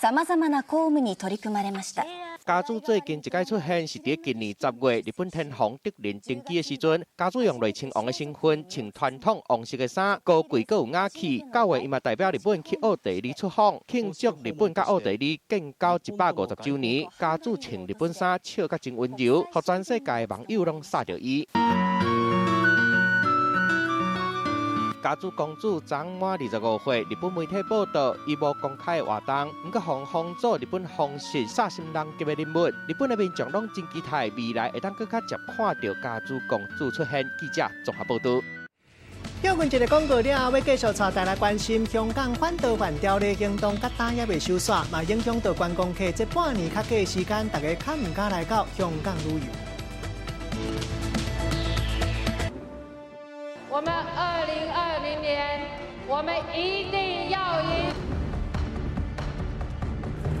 さまざまな公務に取り組まれました。佳子最近一擺出現是佇今年10月，日本天皇德仁登基的時陣，佳子用睿親王的身份，穿傳統王室的衫，高貴閣有雅氣。9月，伊嘛代表日本去奧地利出訪，慶祝日本佮奧地利建交150週年。佳子穿日本衫，笑甲真溫柔，予全世界的網友攏煞著伊。佳子公主昨滿25歲，日本媒體報道，伊無公開活動，毋過予封做日本皇室煞心人級的人物。日本的民眾攏真期待未來會當閣較捷看著佳子公主出現。記者綜合報導。休困一个廣告了後，欲繼續帶大家關心香港反逃犯條例行動，到今猶未收煞，嘛影響到觀光客。這半年較久的時間，大家較毋敢來到香港旅遊。我們2020年，我們一定要贏。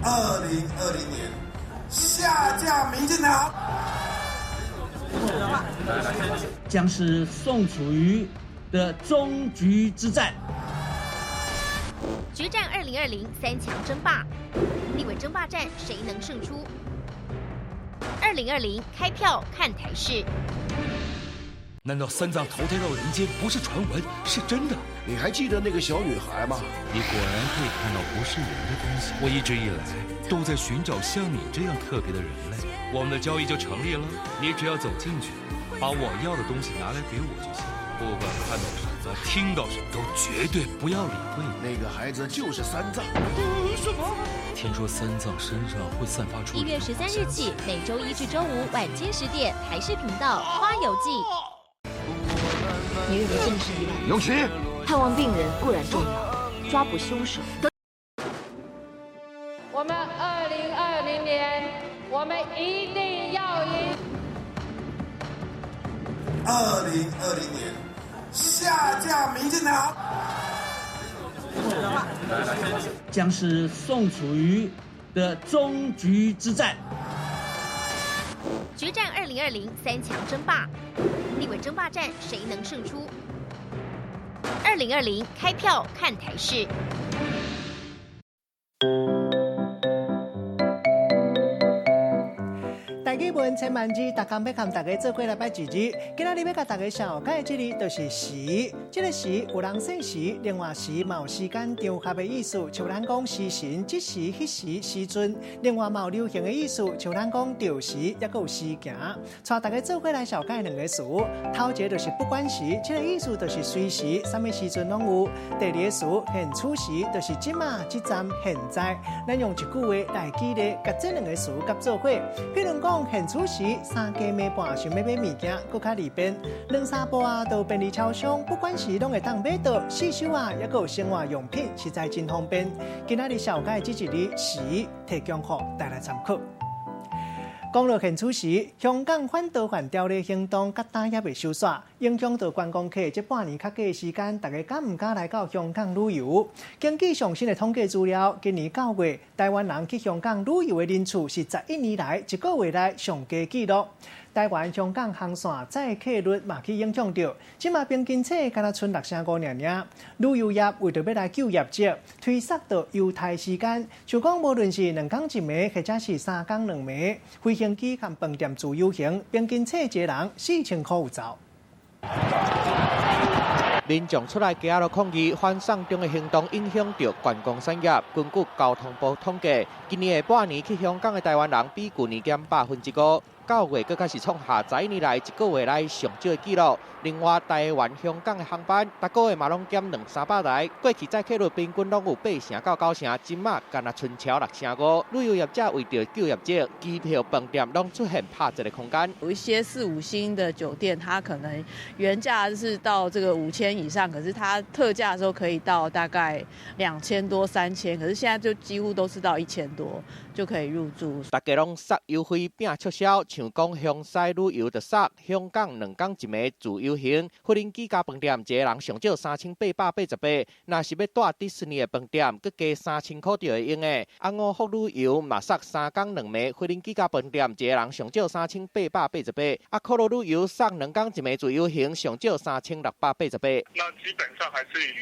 2020年，下架民進黨。將是宋楚瑜的終局之戰。決戰2020三強爭霸，立委爭霸戰誰能勝出？2020開票看台視。難道三藏投胎到人間不是傳聞，是真的？你還記得那個小女孩嗎？你果然可以看到不是人的東西。我一直以來都在尋找像你這樣特別的人類。我們的交易就成立了。你只要走進去，把我要的東西拿來給我就行。不管看到什麼、聽到什麼，都絕對不要理會。那個孩子就是三藏。什麼？聽說三藏身上會散發出。1月13日起，每周一至周五晚間10點，台視頻道《花遊記》。你認為真的是意外？永琪，探望病人固然重要，抓捕兇手。我們2020年，我們一定要贏。2020年，下架民進黨。將是宋楚瑜的終局之戰。決戰2020三強爭霸，立委爭霸戰誰能勝出？2020開票看台視。台語文千萬字，逐工欲共大家做伙來掰一字。今仔日欲共大家紹介的這字就是時。這个時有人說時，另外時嘛有時間場合的意思，像咱講時辰、這時、彼時、時陣。另外嘛有流行的意思，像咱講著時，抑閣有時行。帶大家做伙來紹介兩个詞。頭一个就是不管時，這个意思就是隨時，啥物時陣攏有。第二个詞現此時，就是這馬、這站、現在。咱用一句話來舉例，共這兩个詞合做伙。比如講，現此時三更暝半想欲買物件，閣較利便。兩三步啊，到便利超商，不管時攏會當買著，四手啊，抑閣有生活用品，實在真方便。今仔日紹介這一字時，提供予大家參考。講到現此時，香港反逃犯條例行動佮今猶未收煞，影響到觀光客。這半年較幾的時間，大家敢毋敢來到香港旅遊？根據上新的統計資料，今年9月，台灣人去香港旅遊的人次是11年來一個月內上低紀錄。台灣香港航線載客率嘛去影響著，這馬平均冊敢若賰6成5爾爾。旅遊業為著欲來救業績，推縮著優待時間，像講無論是兩工一暝，或者是三工兩暝，飛行機佮飯店自由行，平均冊一个人4000箍有找。民眾出來街仔路抗議反送中的行動，影響著觀光產業。根據交通部統計，今年下半年去香港的台灣人比舊年減5%。9月閣較是創下11年來一個月內上少的紀錄。另外，台灣香港的航班，逐個月嘛攏減兩三百台。過去載客率平均攏有8成到9成，這馬干焦賰超6成5。旅遊業者為著救業績，機票、飯店攏出現拍折的空間。有一些四五星的酒店，它可能原價是到這個5000以上，可是它特價的時候可以到大概2000多、3000，可是現在就幾乎都是到1000多就可以入住。大家攏殺優惠拚促銷，像講香西旅遊就殺香港兩工一暝自由行，飛行機加飯店一个人上少3888。若是欲蹛迪士尼的飯店，閣加3000箍就會用的。啊，五福旅遊嘛殺三工兩暝，飛行機加飯店一个人上少3888。啊，可樂旅遊殺兩工一暝自由行上少3688。那基本上還是以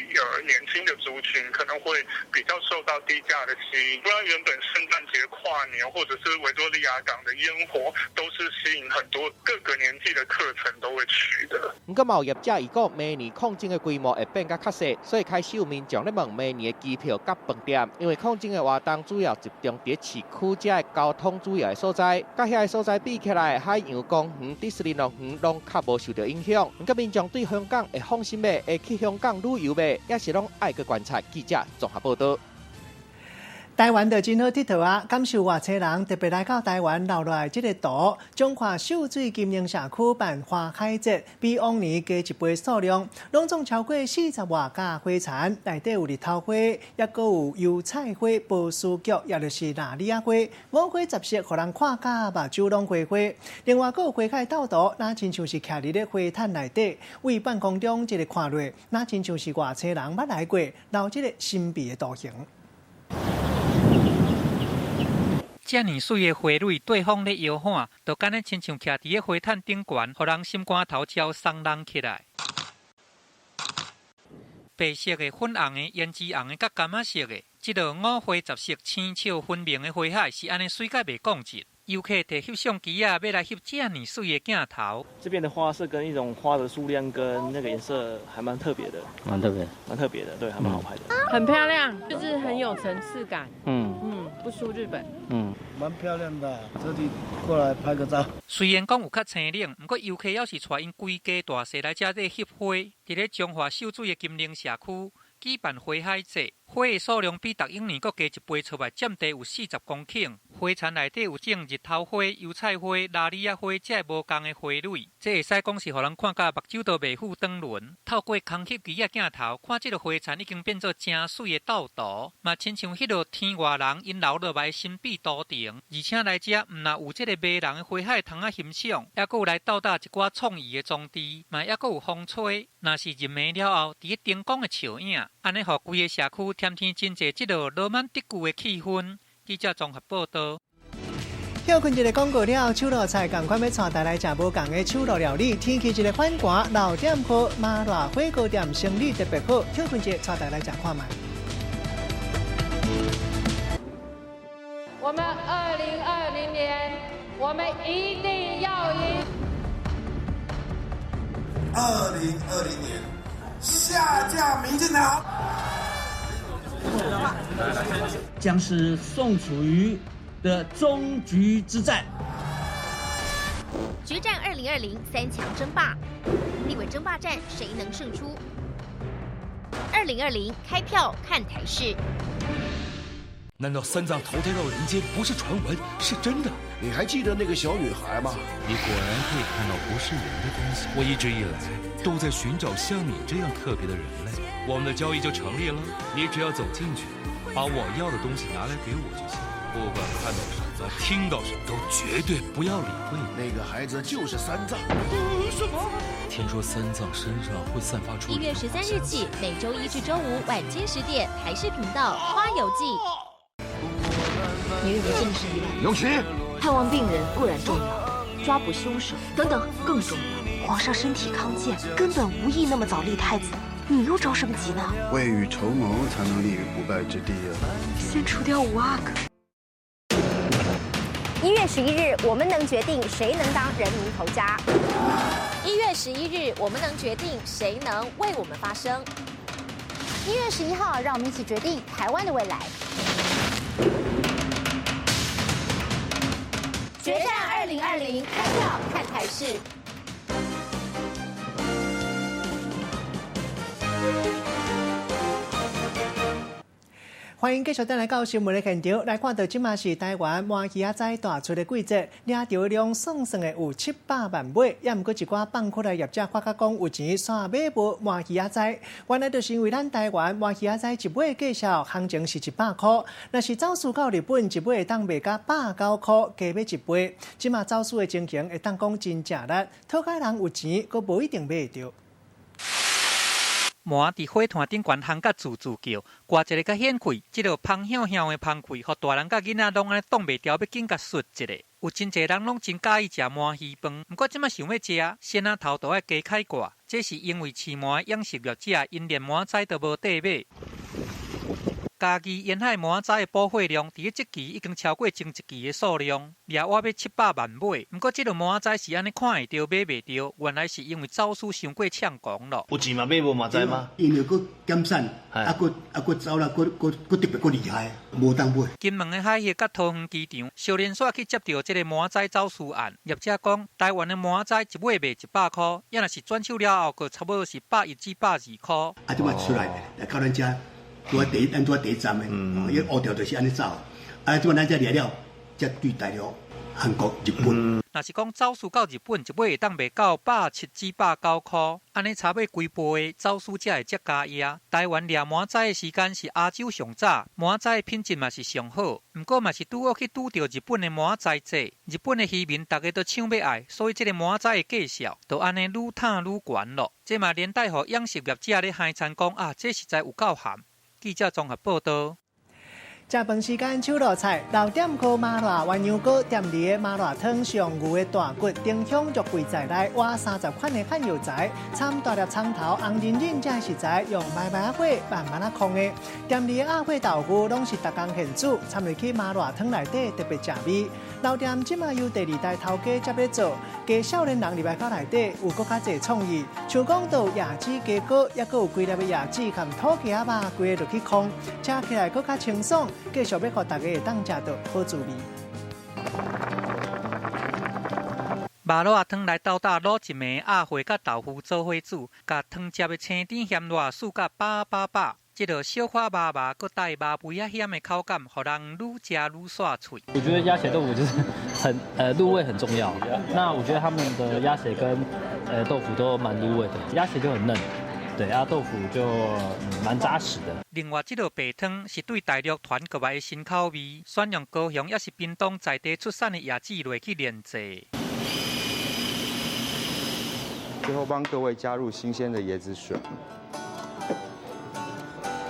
年輕的族群可能會比較受到低價的吸引，不然原本聖誕節、跨年或者是維多利亞港的煙火，都是吸引很多各個年紀的客層都會去的。毋過嘛有業者預估明年抗爭的規模會變甲較細，所以開始有民眾咧問明年的機票佮飯店，因為抗爭的活動主要集中佇市區遮的交通主要的所在，佮遐个所在比起來，海洋公園、迪士尼樂園攏較無受著影響。毋過民眾對香港會放心袂？會去香港旅遊袂？也是攏愛閣觀察。記者綜合報導。台灣就真好𨑨迌啊！感受偌濟人特別來到台灣留落來這个圖，彰化秀水金寧社區辦花海節，比往年加一倍數量，攏總超過40外架花田，內底有日頭花，抑閣有油菜花、波斯菊，也就是喇李仔花，五花十色，予人看甲目睭攏花花。另外，閣有花海鬥圖，若親像是徛佇咧花毯內底，對半空中一个看落，若親像是外星人捌來過，留這个神秘的圖形。遮爾媠的花蕊對風咧搖晃，就敢若親像徛佇咧花毯頂懸，予人心肝頭焦鬆櫳起來。白色的、粉紅的、胭脂紅的、佮柑仔色的，這个五花十色、青笑分明的花海是按呢媠甲袂講盡。遊客提翕相機仔，欲來翕遮爾媠的鏡頭。這邊的花色跟一種花的數量跟那個顏色還蠻特別的，蠻特別，蠻特別的，對，還蠻好拍的。很漂亮，就是很有層次感。不輸日本。蠻漂亮的，這裡過來拍個照。雖然講有較清冷，毋過遊客猶是帶𪜶規家大細來遮咧翕花。佇咧彰化秀水的金寧社區舉辦花海節，花的數量比逐往年閣加一倍出來，佔地有40公頃。花田內底有種日頭花、油菜花、喇李仔花，這無仝的花蕊，這會使講是予人看甲目睭都袂赴轉輪。透過空翕機仔鏡頭，看這个花田已經變做誠媠的鬥圖，嘛親像彼落天外人𪜶留落來的神秘圖騰。而且來遮毋但有這个迷人的花海通啊欣賞，猶閣有來鬥搭一寡創意的裝置，嘛猶閣有風吹。若是入暝了後，佇咧燈光的照影，按呢予規个社區添添真濟這个羅曼蒂克的氣氛。記者綜合報導。歇睏一个廣告了，手路菜仝款欲帶大家來食無仝的手路料理。天氣一个反寒，落點雨，麻辣火鍋店生意特別好。歇睏一下，帶大家來食看覓。我們2020年，我們一定要贏。2020年，下架民進黨。將是宋楚瑜的終局之戰。決戰2020三強爭霸，立委爭霸戰誰能勝出？2020開票看台視。難道三藏投胎到人間不是傳聞，是真的？你還記得那個小女孩嗎？你果然可以看到不是人的東西。我一直以來都在尋找像你這樣特別的人類。我們的交易就成立了。你只要走進去，把我要的東西拿來給我就行。不管看到什麼，聽到什麼，都絕對不要理會。那個孩子就是三藏。什麼？聽說三藏身上會散發出。1月13日起，每週一至週五晚間10點，台視頻道《花遊記》。你認為真的是意外？永琪，探望病人固然重要，抓捕兇手等等更重要。皇上身體康健，根本無意那麼早立太子。你又着什麼急呢？未雨綢繆才能立於不敗之地啊！先除掉五阿哥。1月11日，我們能決定誰能當人民頭家。1月11日，我們能決定誰能為我們發聲。1月11號，讓我們一起決定台灣的未來。決戰2020，開票看台視。歡迎繼續轉來到新聞的現場，來看到這馬是台灣鰻魚仔大出的季節，掠著量算算的有700萬尾，也毋過一寡放窟的業者發覺講有錢煞買無鰻魚仔，原來就是因為咱台灣鰻魚仔一尾價數行情是100箍，若是走私到日本一尾會當賣甲109箍，加買一倍。這馬走私的情形會當講真正力，討價人有錢，閣無一定買會著。鰻佇火炭頂懸烘甲滋滋叫，掛一个較顯氣，這个芳香香的芳氣，予大人佮囡仔攏按呢擋袂牢，欲緊共啜一下。有真濟人攏真佮意食鰻魚飯，毋過這馬想欲食，先仔頭都愛加開掛。這是因為飼鰻的養殖業者，𪜶連鰻仔都無塊買。嘉義沿海鰻仔的捕獲量，佇咧這期已經超過前一期的數量，掠倚欲700萬尾。毋過，這个鰻仔是按呢看會著買袂著，原來是因為走私傷過暢狂咯。有錢嘛買無嘛知嗎？因為閣減產，啊，閣啊閣走啦，閣閣閣特別閣厲害，無當買。金門的海域佮桃園機場，小連續去接著這个鰻仔走私案，業者講，台灣的鰻仔一尾賣100箍，也若是轉手了後，閣差不多是110至120箍。啊，這擺出來來到咱遮。拄仔第，咱拄仔第一站的，伊烏條就是按呢走，啊，這擺咱遮掠了，才對大陸、韓國、日本。若是講走私到日本，一尾會當賣到170至190箍，按呢差欲幾倍，走私才會遮加壓。台灣掠鰻仔的時間是亞洲上早，鰻仔的品質嘛是上好，毋過嘛是拄好去拄著日本的鰻仔節，日本的漁民逐家都搶欲愛，所以這个鰻仔的價數就按呢愈探愈懸咯。這嘛連帶予養殖業者咧哀嘆講啊，這實在有夠鹹。記者綜合報道。食飯時間手落菜，老店烤麻辣鴛鴦鍋，店裡的麻辣湯上牛的大骨，丁香肉桂在內，挖30款的漢藥材，摻大粒蔥頭、紅仁仁這食材，用慢慢火慢慢仔炕的。店裡的鴨血豆腐攏是逐工現煮，摻入去麻辣湯內底特別食味。老店這馬由第二代頭家接咧做，加少年人入來到內底有閣較濟創意，像講到椰子雞鍋，抑閣有幾粒的椰子含土雞仔肉，規个落去炕，食起來閣較清爽。繼續欲予大家會當食著好滋味。麻辣湯來鬥搭滷一暝鴨血佮豆腐做伙煮，共湯汁的青甜鹹辣挲甲飽飽飽。這个小可麻麻，閣帶麻味仔鹹的口感，予人愈食愈煞喙。我覺得鴨血豆腐就是很入味很重要。那我覺得他們的鴨血跟豆腐都蠻入味的，鴨血就很嫩。對啊，豆腐就蠻紮實的。另外，這道白湯是對大陸傳過來的新口味，選用高雄抑是屏東在地出產的椰子落去煉製。最後幫各位加入新鮮的椰子水，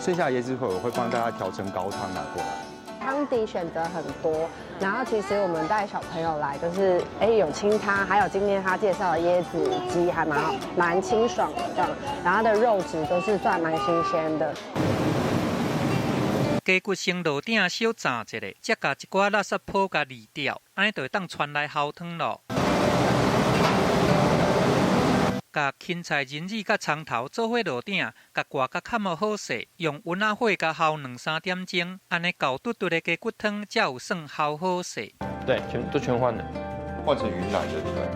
剩下椰子水我會幫大家調成高湯拿過來。湯底選擇很多，然後其實我們帶小朋友來，就是有清湯，還有今天他介紹的椰子雞，還蠻清爽的這樣，然後它的肉質都是算蠻新鮮的。雞骨先落鼎小炸一下，才共一寡垃圾泡共濾掉，按呢就會當傳來喉湯咯。共芹菜、仁子佮蔥頭做伙落鼎，共掛甲較無好勢，用溫仔火共烜2、3點鐘，按呢厚嘟嘟的雞骨湯才有算烜好勢。對，全都全換了，換成雲南的，對不對？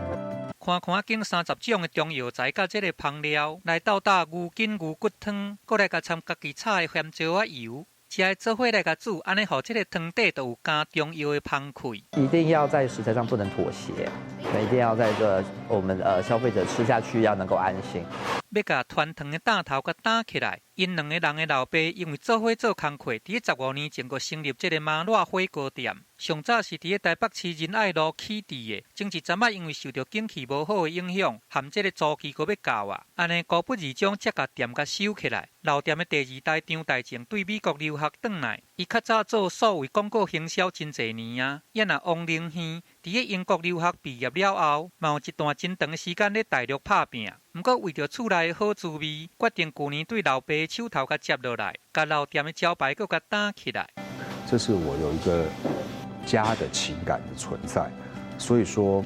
看看經30種的中藥材佮這个芳料來鬥搭牛筋牛骨湯，閣來共摻家己炒的鹹椒仔油。食的做伙來共煮，按呢予這个湯底就有加中藥的芳氣。一定要在食材上不能妥協，一定要在這我們消費者吃下去要能夠安心。欲共传糖的担头共担起来。𪜶两个人的老爸因为做伙做工课，伫咧15年前阁成立这个麻辣火锅店。上早是伫咧台北市仁爱路起治的，前一阵仔因为受著景气无好的影响，含这个租期阁欲到啊，按呢高不二中才共店共收起来。老店的第二代张大正对美国留学转来，伊较早做数位广告行销真济年啊。也若王灵轩伫咧英国留学毕业了后，嘛有一段真长的时间咧大陆拍拚。毋过为著厝内的好滋味，决定旧年对老爸手头共接落来，共老店的招牌阁共担起来。这是我有一个家的情感的存在，所以说，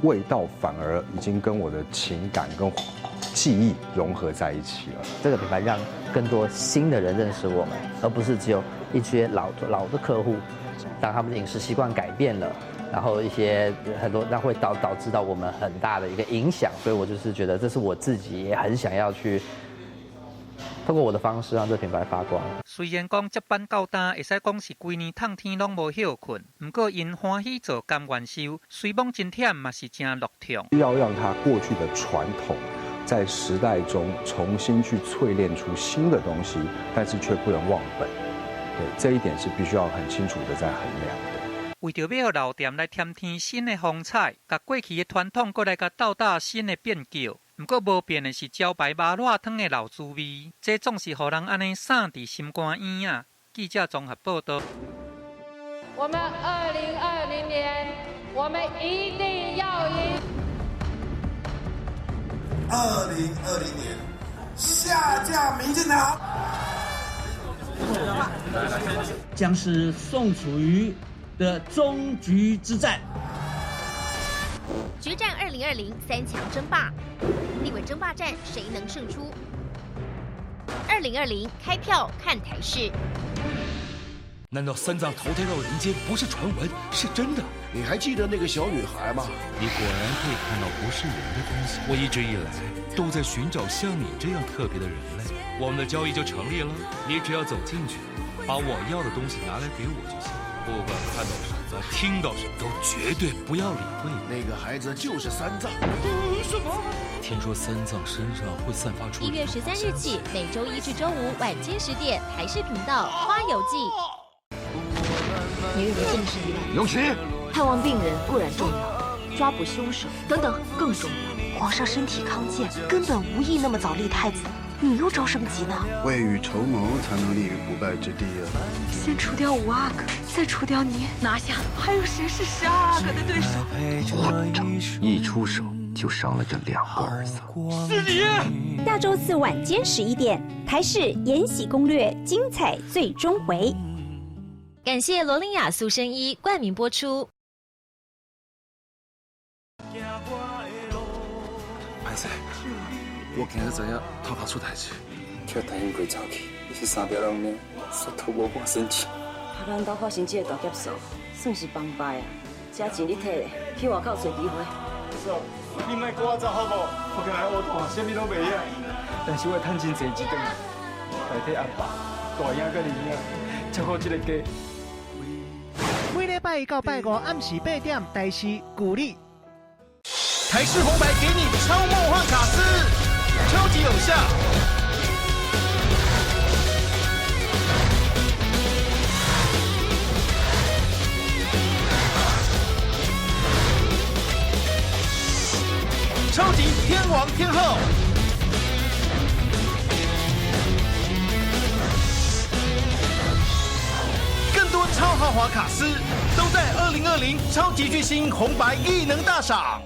味道反而已经跟我的情感跟记忆融合在一起了。这个品牌让更多新的人认识我们，而不是只有一些老老的客户，当他们的饮食习惯改变了，然后一些很多，那会导致到我们很大的一个影响。所以我就是觉得这是我自己也很想要去透过我的方式让这品牌发光。虽然讲接班到今，会使讲是规年透天拢无歇睏，毋过𪜶欢喜做甘愿受，虽罔真忝，嘛是真乐痛。要让它过去的传统，在时代中重新去淬炼出新的东西，但是却不能忘本。对，这一点是必须要很清楚的在衡量的。为著欲予老店来添添新的风采，共过去的传统阁来共斗打新的变革。毋过无变的是招牌麻辣烫的老滋味，这总是予人按呢送伫心肝圆仔。记者综合报道。我们2020年，我们一定要赢。2020年下架民进党。将是宋楚瑜的终局之战。决战2020三强争霸，立委争霸战谁能胜出？2020开票看台视。难道三藏投胎到人间不是传闻，是真的？你还记得那个小女孩吗？你果然可以看到不是人的东西。我一直以来都在寻找像你这样特别的人类。我们的交易就成立了，你只要走进去，把我要的东西拿来给我就行。不管看到什么，听到什么，都绝对不要理会。那个孩子就是三藏。什么？听说三藏身上会散发出。1月13日起，每周一至周五晚间10点，台视频道《花游记》。你认为真的是意外？永琪，探望病人固然重要，抓捕凶手等等更重要。皇上身体康健，根本无意那么早立太子，你又着什么急呢？未雨绸缪才能立于不败之地啊！先除掉五阿哥，再除掉你，拿下，还有谁是十二阿哥的对手？混账！一出手就伤了这两个儿子。是你！下周四晚间11点，台视《延禧攻略》精彩最终回。感谢罗琳雅塑身衣冠名播出。歹势，我今日知影偷偷出代志，却答应过走去，这三条人命，煞吐无半仙钱。啊，咱兜发生这个大劫数，算是帮败啊！这钱你提咧，去外口揣机会。嫂，你莫赶我走好无？我今来乌大，啥物拢袂晓，但是我会趁真济钱转来，代替阿爸、大兄佮二兄照顾这个家。每礼拜一到拜五暗时8点，台视鼓励。台视红白给你超梦幻卡司，超级偶像，超级天王天后，更多超豪华卡司都在2020超级巨星红白艺能大赏。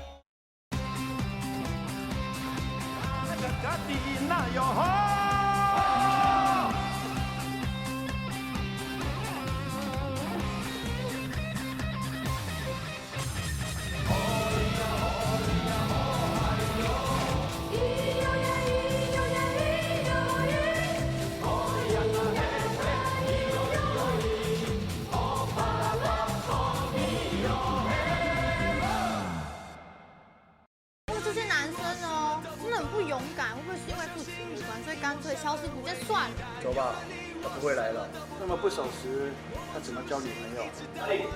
这些男生哦，真的很不勇敢，会不会是因为父子无关，所以干脆消失不见算了？走吧，他不会来了。那么不守时，他怎么交女朋友？哪里？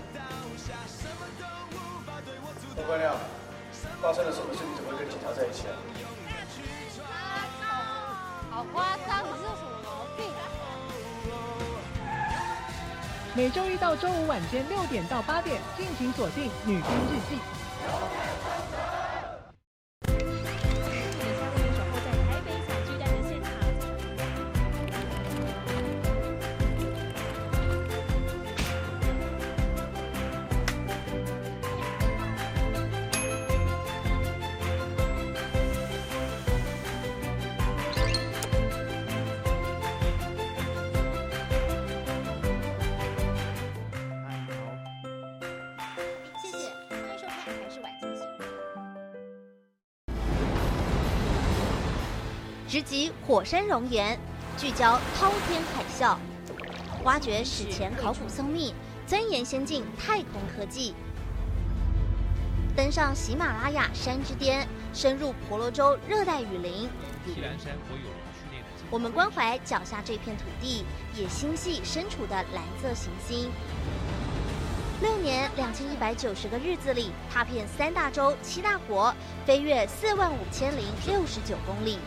郭关亮，发生了什么事？你怎么会跟警察在一起啊？好夸张，你是有什么毛病啊？每周一到周五晚间6点到8点，敬请锁定《女兵日记》。谢谢，欢迎收看《台视晚间新闻》。直击火山熔岩，聚焦滔天海啸，挖掘史前考古僧秘，钻研先进太空科技，登上喜马拉雅山之巅，深入婆罗洲热带雨林。锡兰山国有林区内的我们关怀脚下这片土地，也心系身处的蓝色行星。6年2190个日子里，踏遍3大洲7大国，飞越45069公里，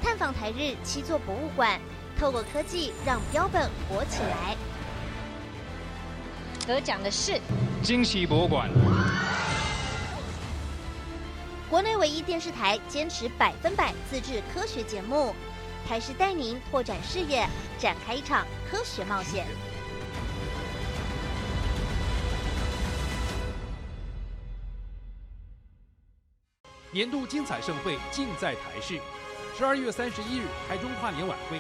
探访台日7座博物馆，透过科技让标本活起来。得奖的是惊喜博物馆。国内唯一电视台坚持100%自制科学节目，台视带您拓展视野，展开一场科学冒险。年度精彩盛会尽在台视，12月31日台中跨年晚会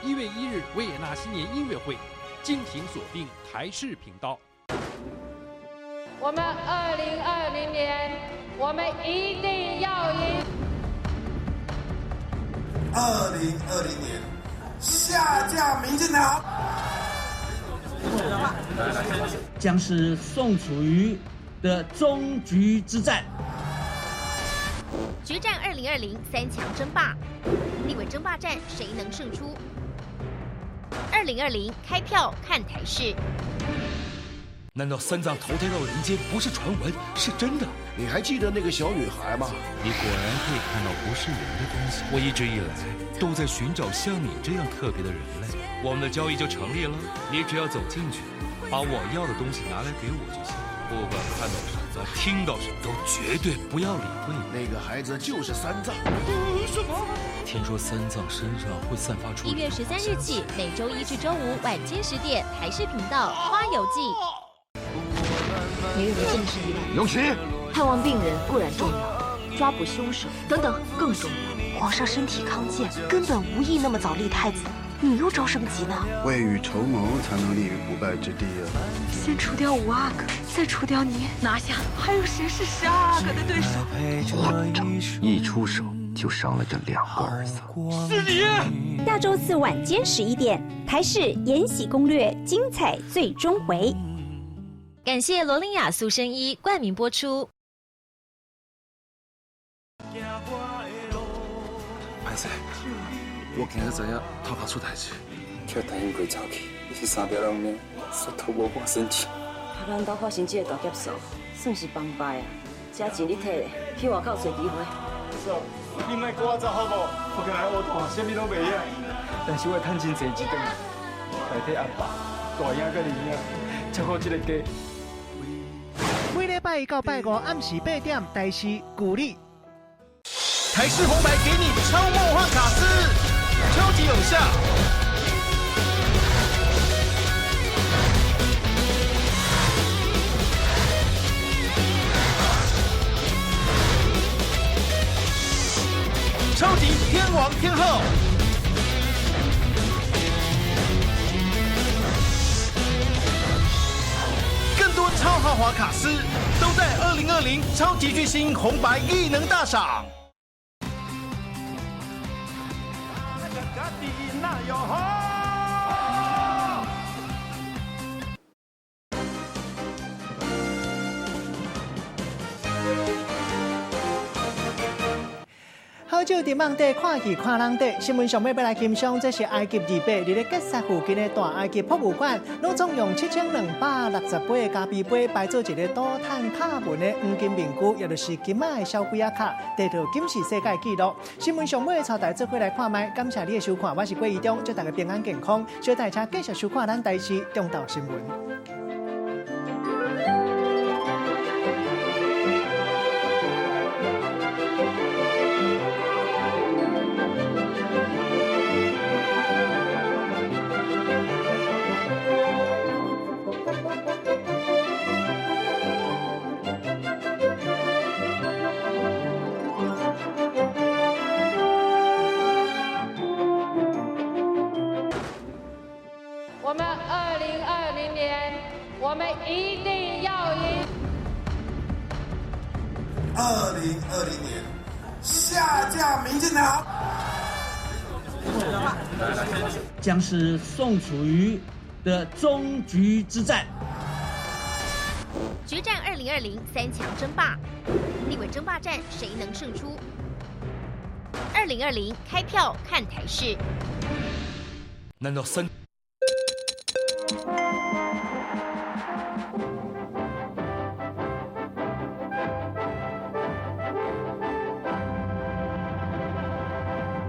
，1月1日维也纳新年音乐会，敬请锁定台视频道。我们2020年，我们一定要赢。2020年下架民进党。将是宋楚瑜的终局之战。决战2020三强争霸，立委争霸战谁能胜出？2020开票看台视。难道三藏投胎到人间不是传闻，是真的？你还记得那个小女孩吗？你果然可以看到不是人的东西。我一直以来都在寻找像你这样特别的人类。我们的交易就成立了，你只要走进去，把我要的东西拿来给我就行。不管看到什么，听到什么，都绝对不要理会。那个孩子就是三藏。什么？听说三藏身上会散发出。1月13日起，每周一至周五晚间10点，台视频道《花游记》。你认为真的是意外？永琪，探望病人固然重要，抓捕凶手等等更重要。皇上身体康健，根本无意那么早立太子，你又着什么急呢？未雨绸缪才能立于不败之地啊！先除掉五阿哥，再除掉你，拿下还有谁是12阿哥的对手？混账！一出手就伤了这2个儿子。是你！下周四晚间11点，台视《延禧攻略》精彩最终回。感谢罗琳雅塑身衣冠名播出。歹势，我今日知影偷拍出代志，叫陈英贵走去，这3条人命，煞吐无半身钱。啊，咱兜发生这个大劫数，算是帮败啊！这钱你摕咧，去外口找机会。嫂，你莫赶我走好无？我来乌大，啥物拢袂晓，但是我趁真济一顿，代替阿爸、大爷佮二爷，照顾这个家。每礼拜一到拜五暗时8点，台视鼓励。台视红白给你超梦幻卡司，超级偶像，超级天王天后，更多超豪华卡司都在2020超级巨星红白艺能大赏。好，好酒伫网底看戏看人底。新闻上尾欲来欣赏，这是埃及282个吉萨附近的大埃及博物馆，攏总用7268个咖啡杯摆做一个图坦卡门的黄金面具，也就是金仔的小鬼仔卡，得到金氏世界纪录。新闻上尾带大家做伙来看觅，感谢你的收看，我是郭怡中，祝大家平安健康，小大家继续收看咱台视中昼新闻。我们2020年，我们一定要赢。2020年下架民进党，将是宋楚瑜的终局之战。决战2020三强争霸，立委争霸战谁能胜出？2020开票看台视。难道三？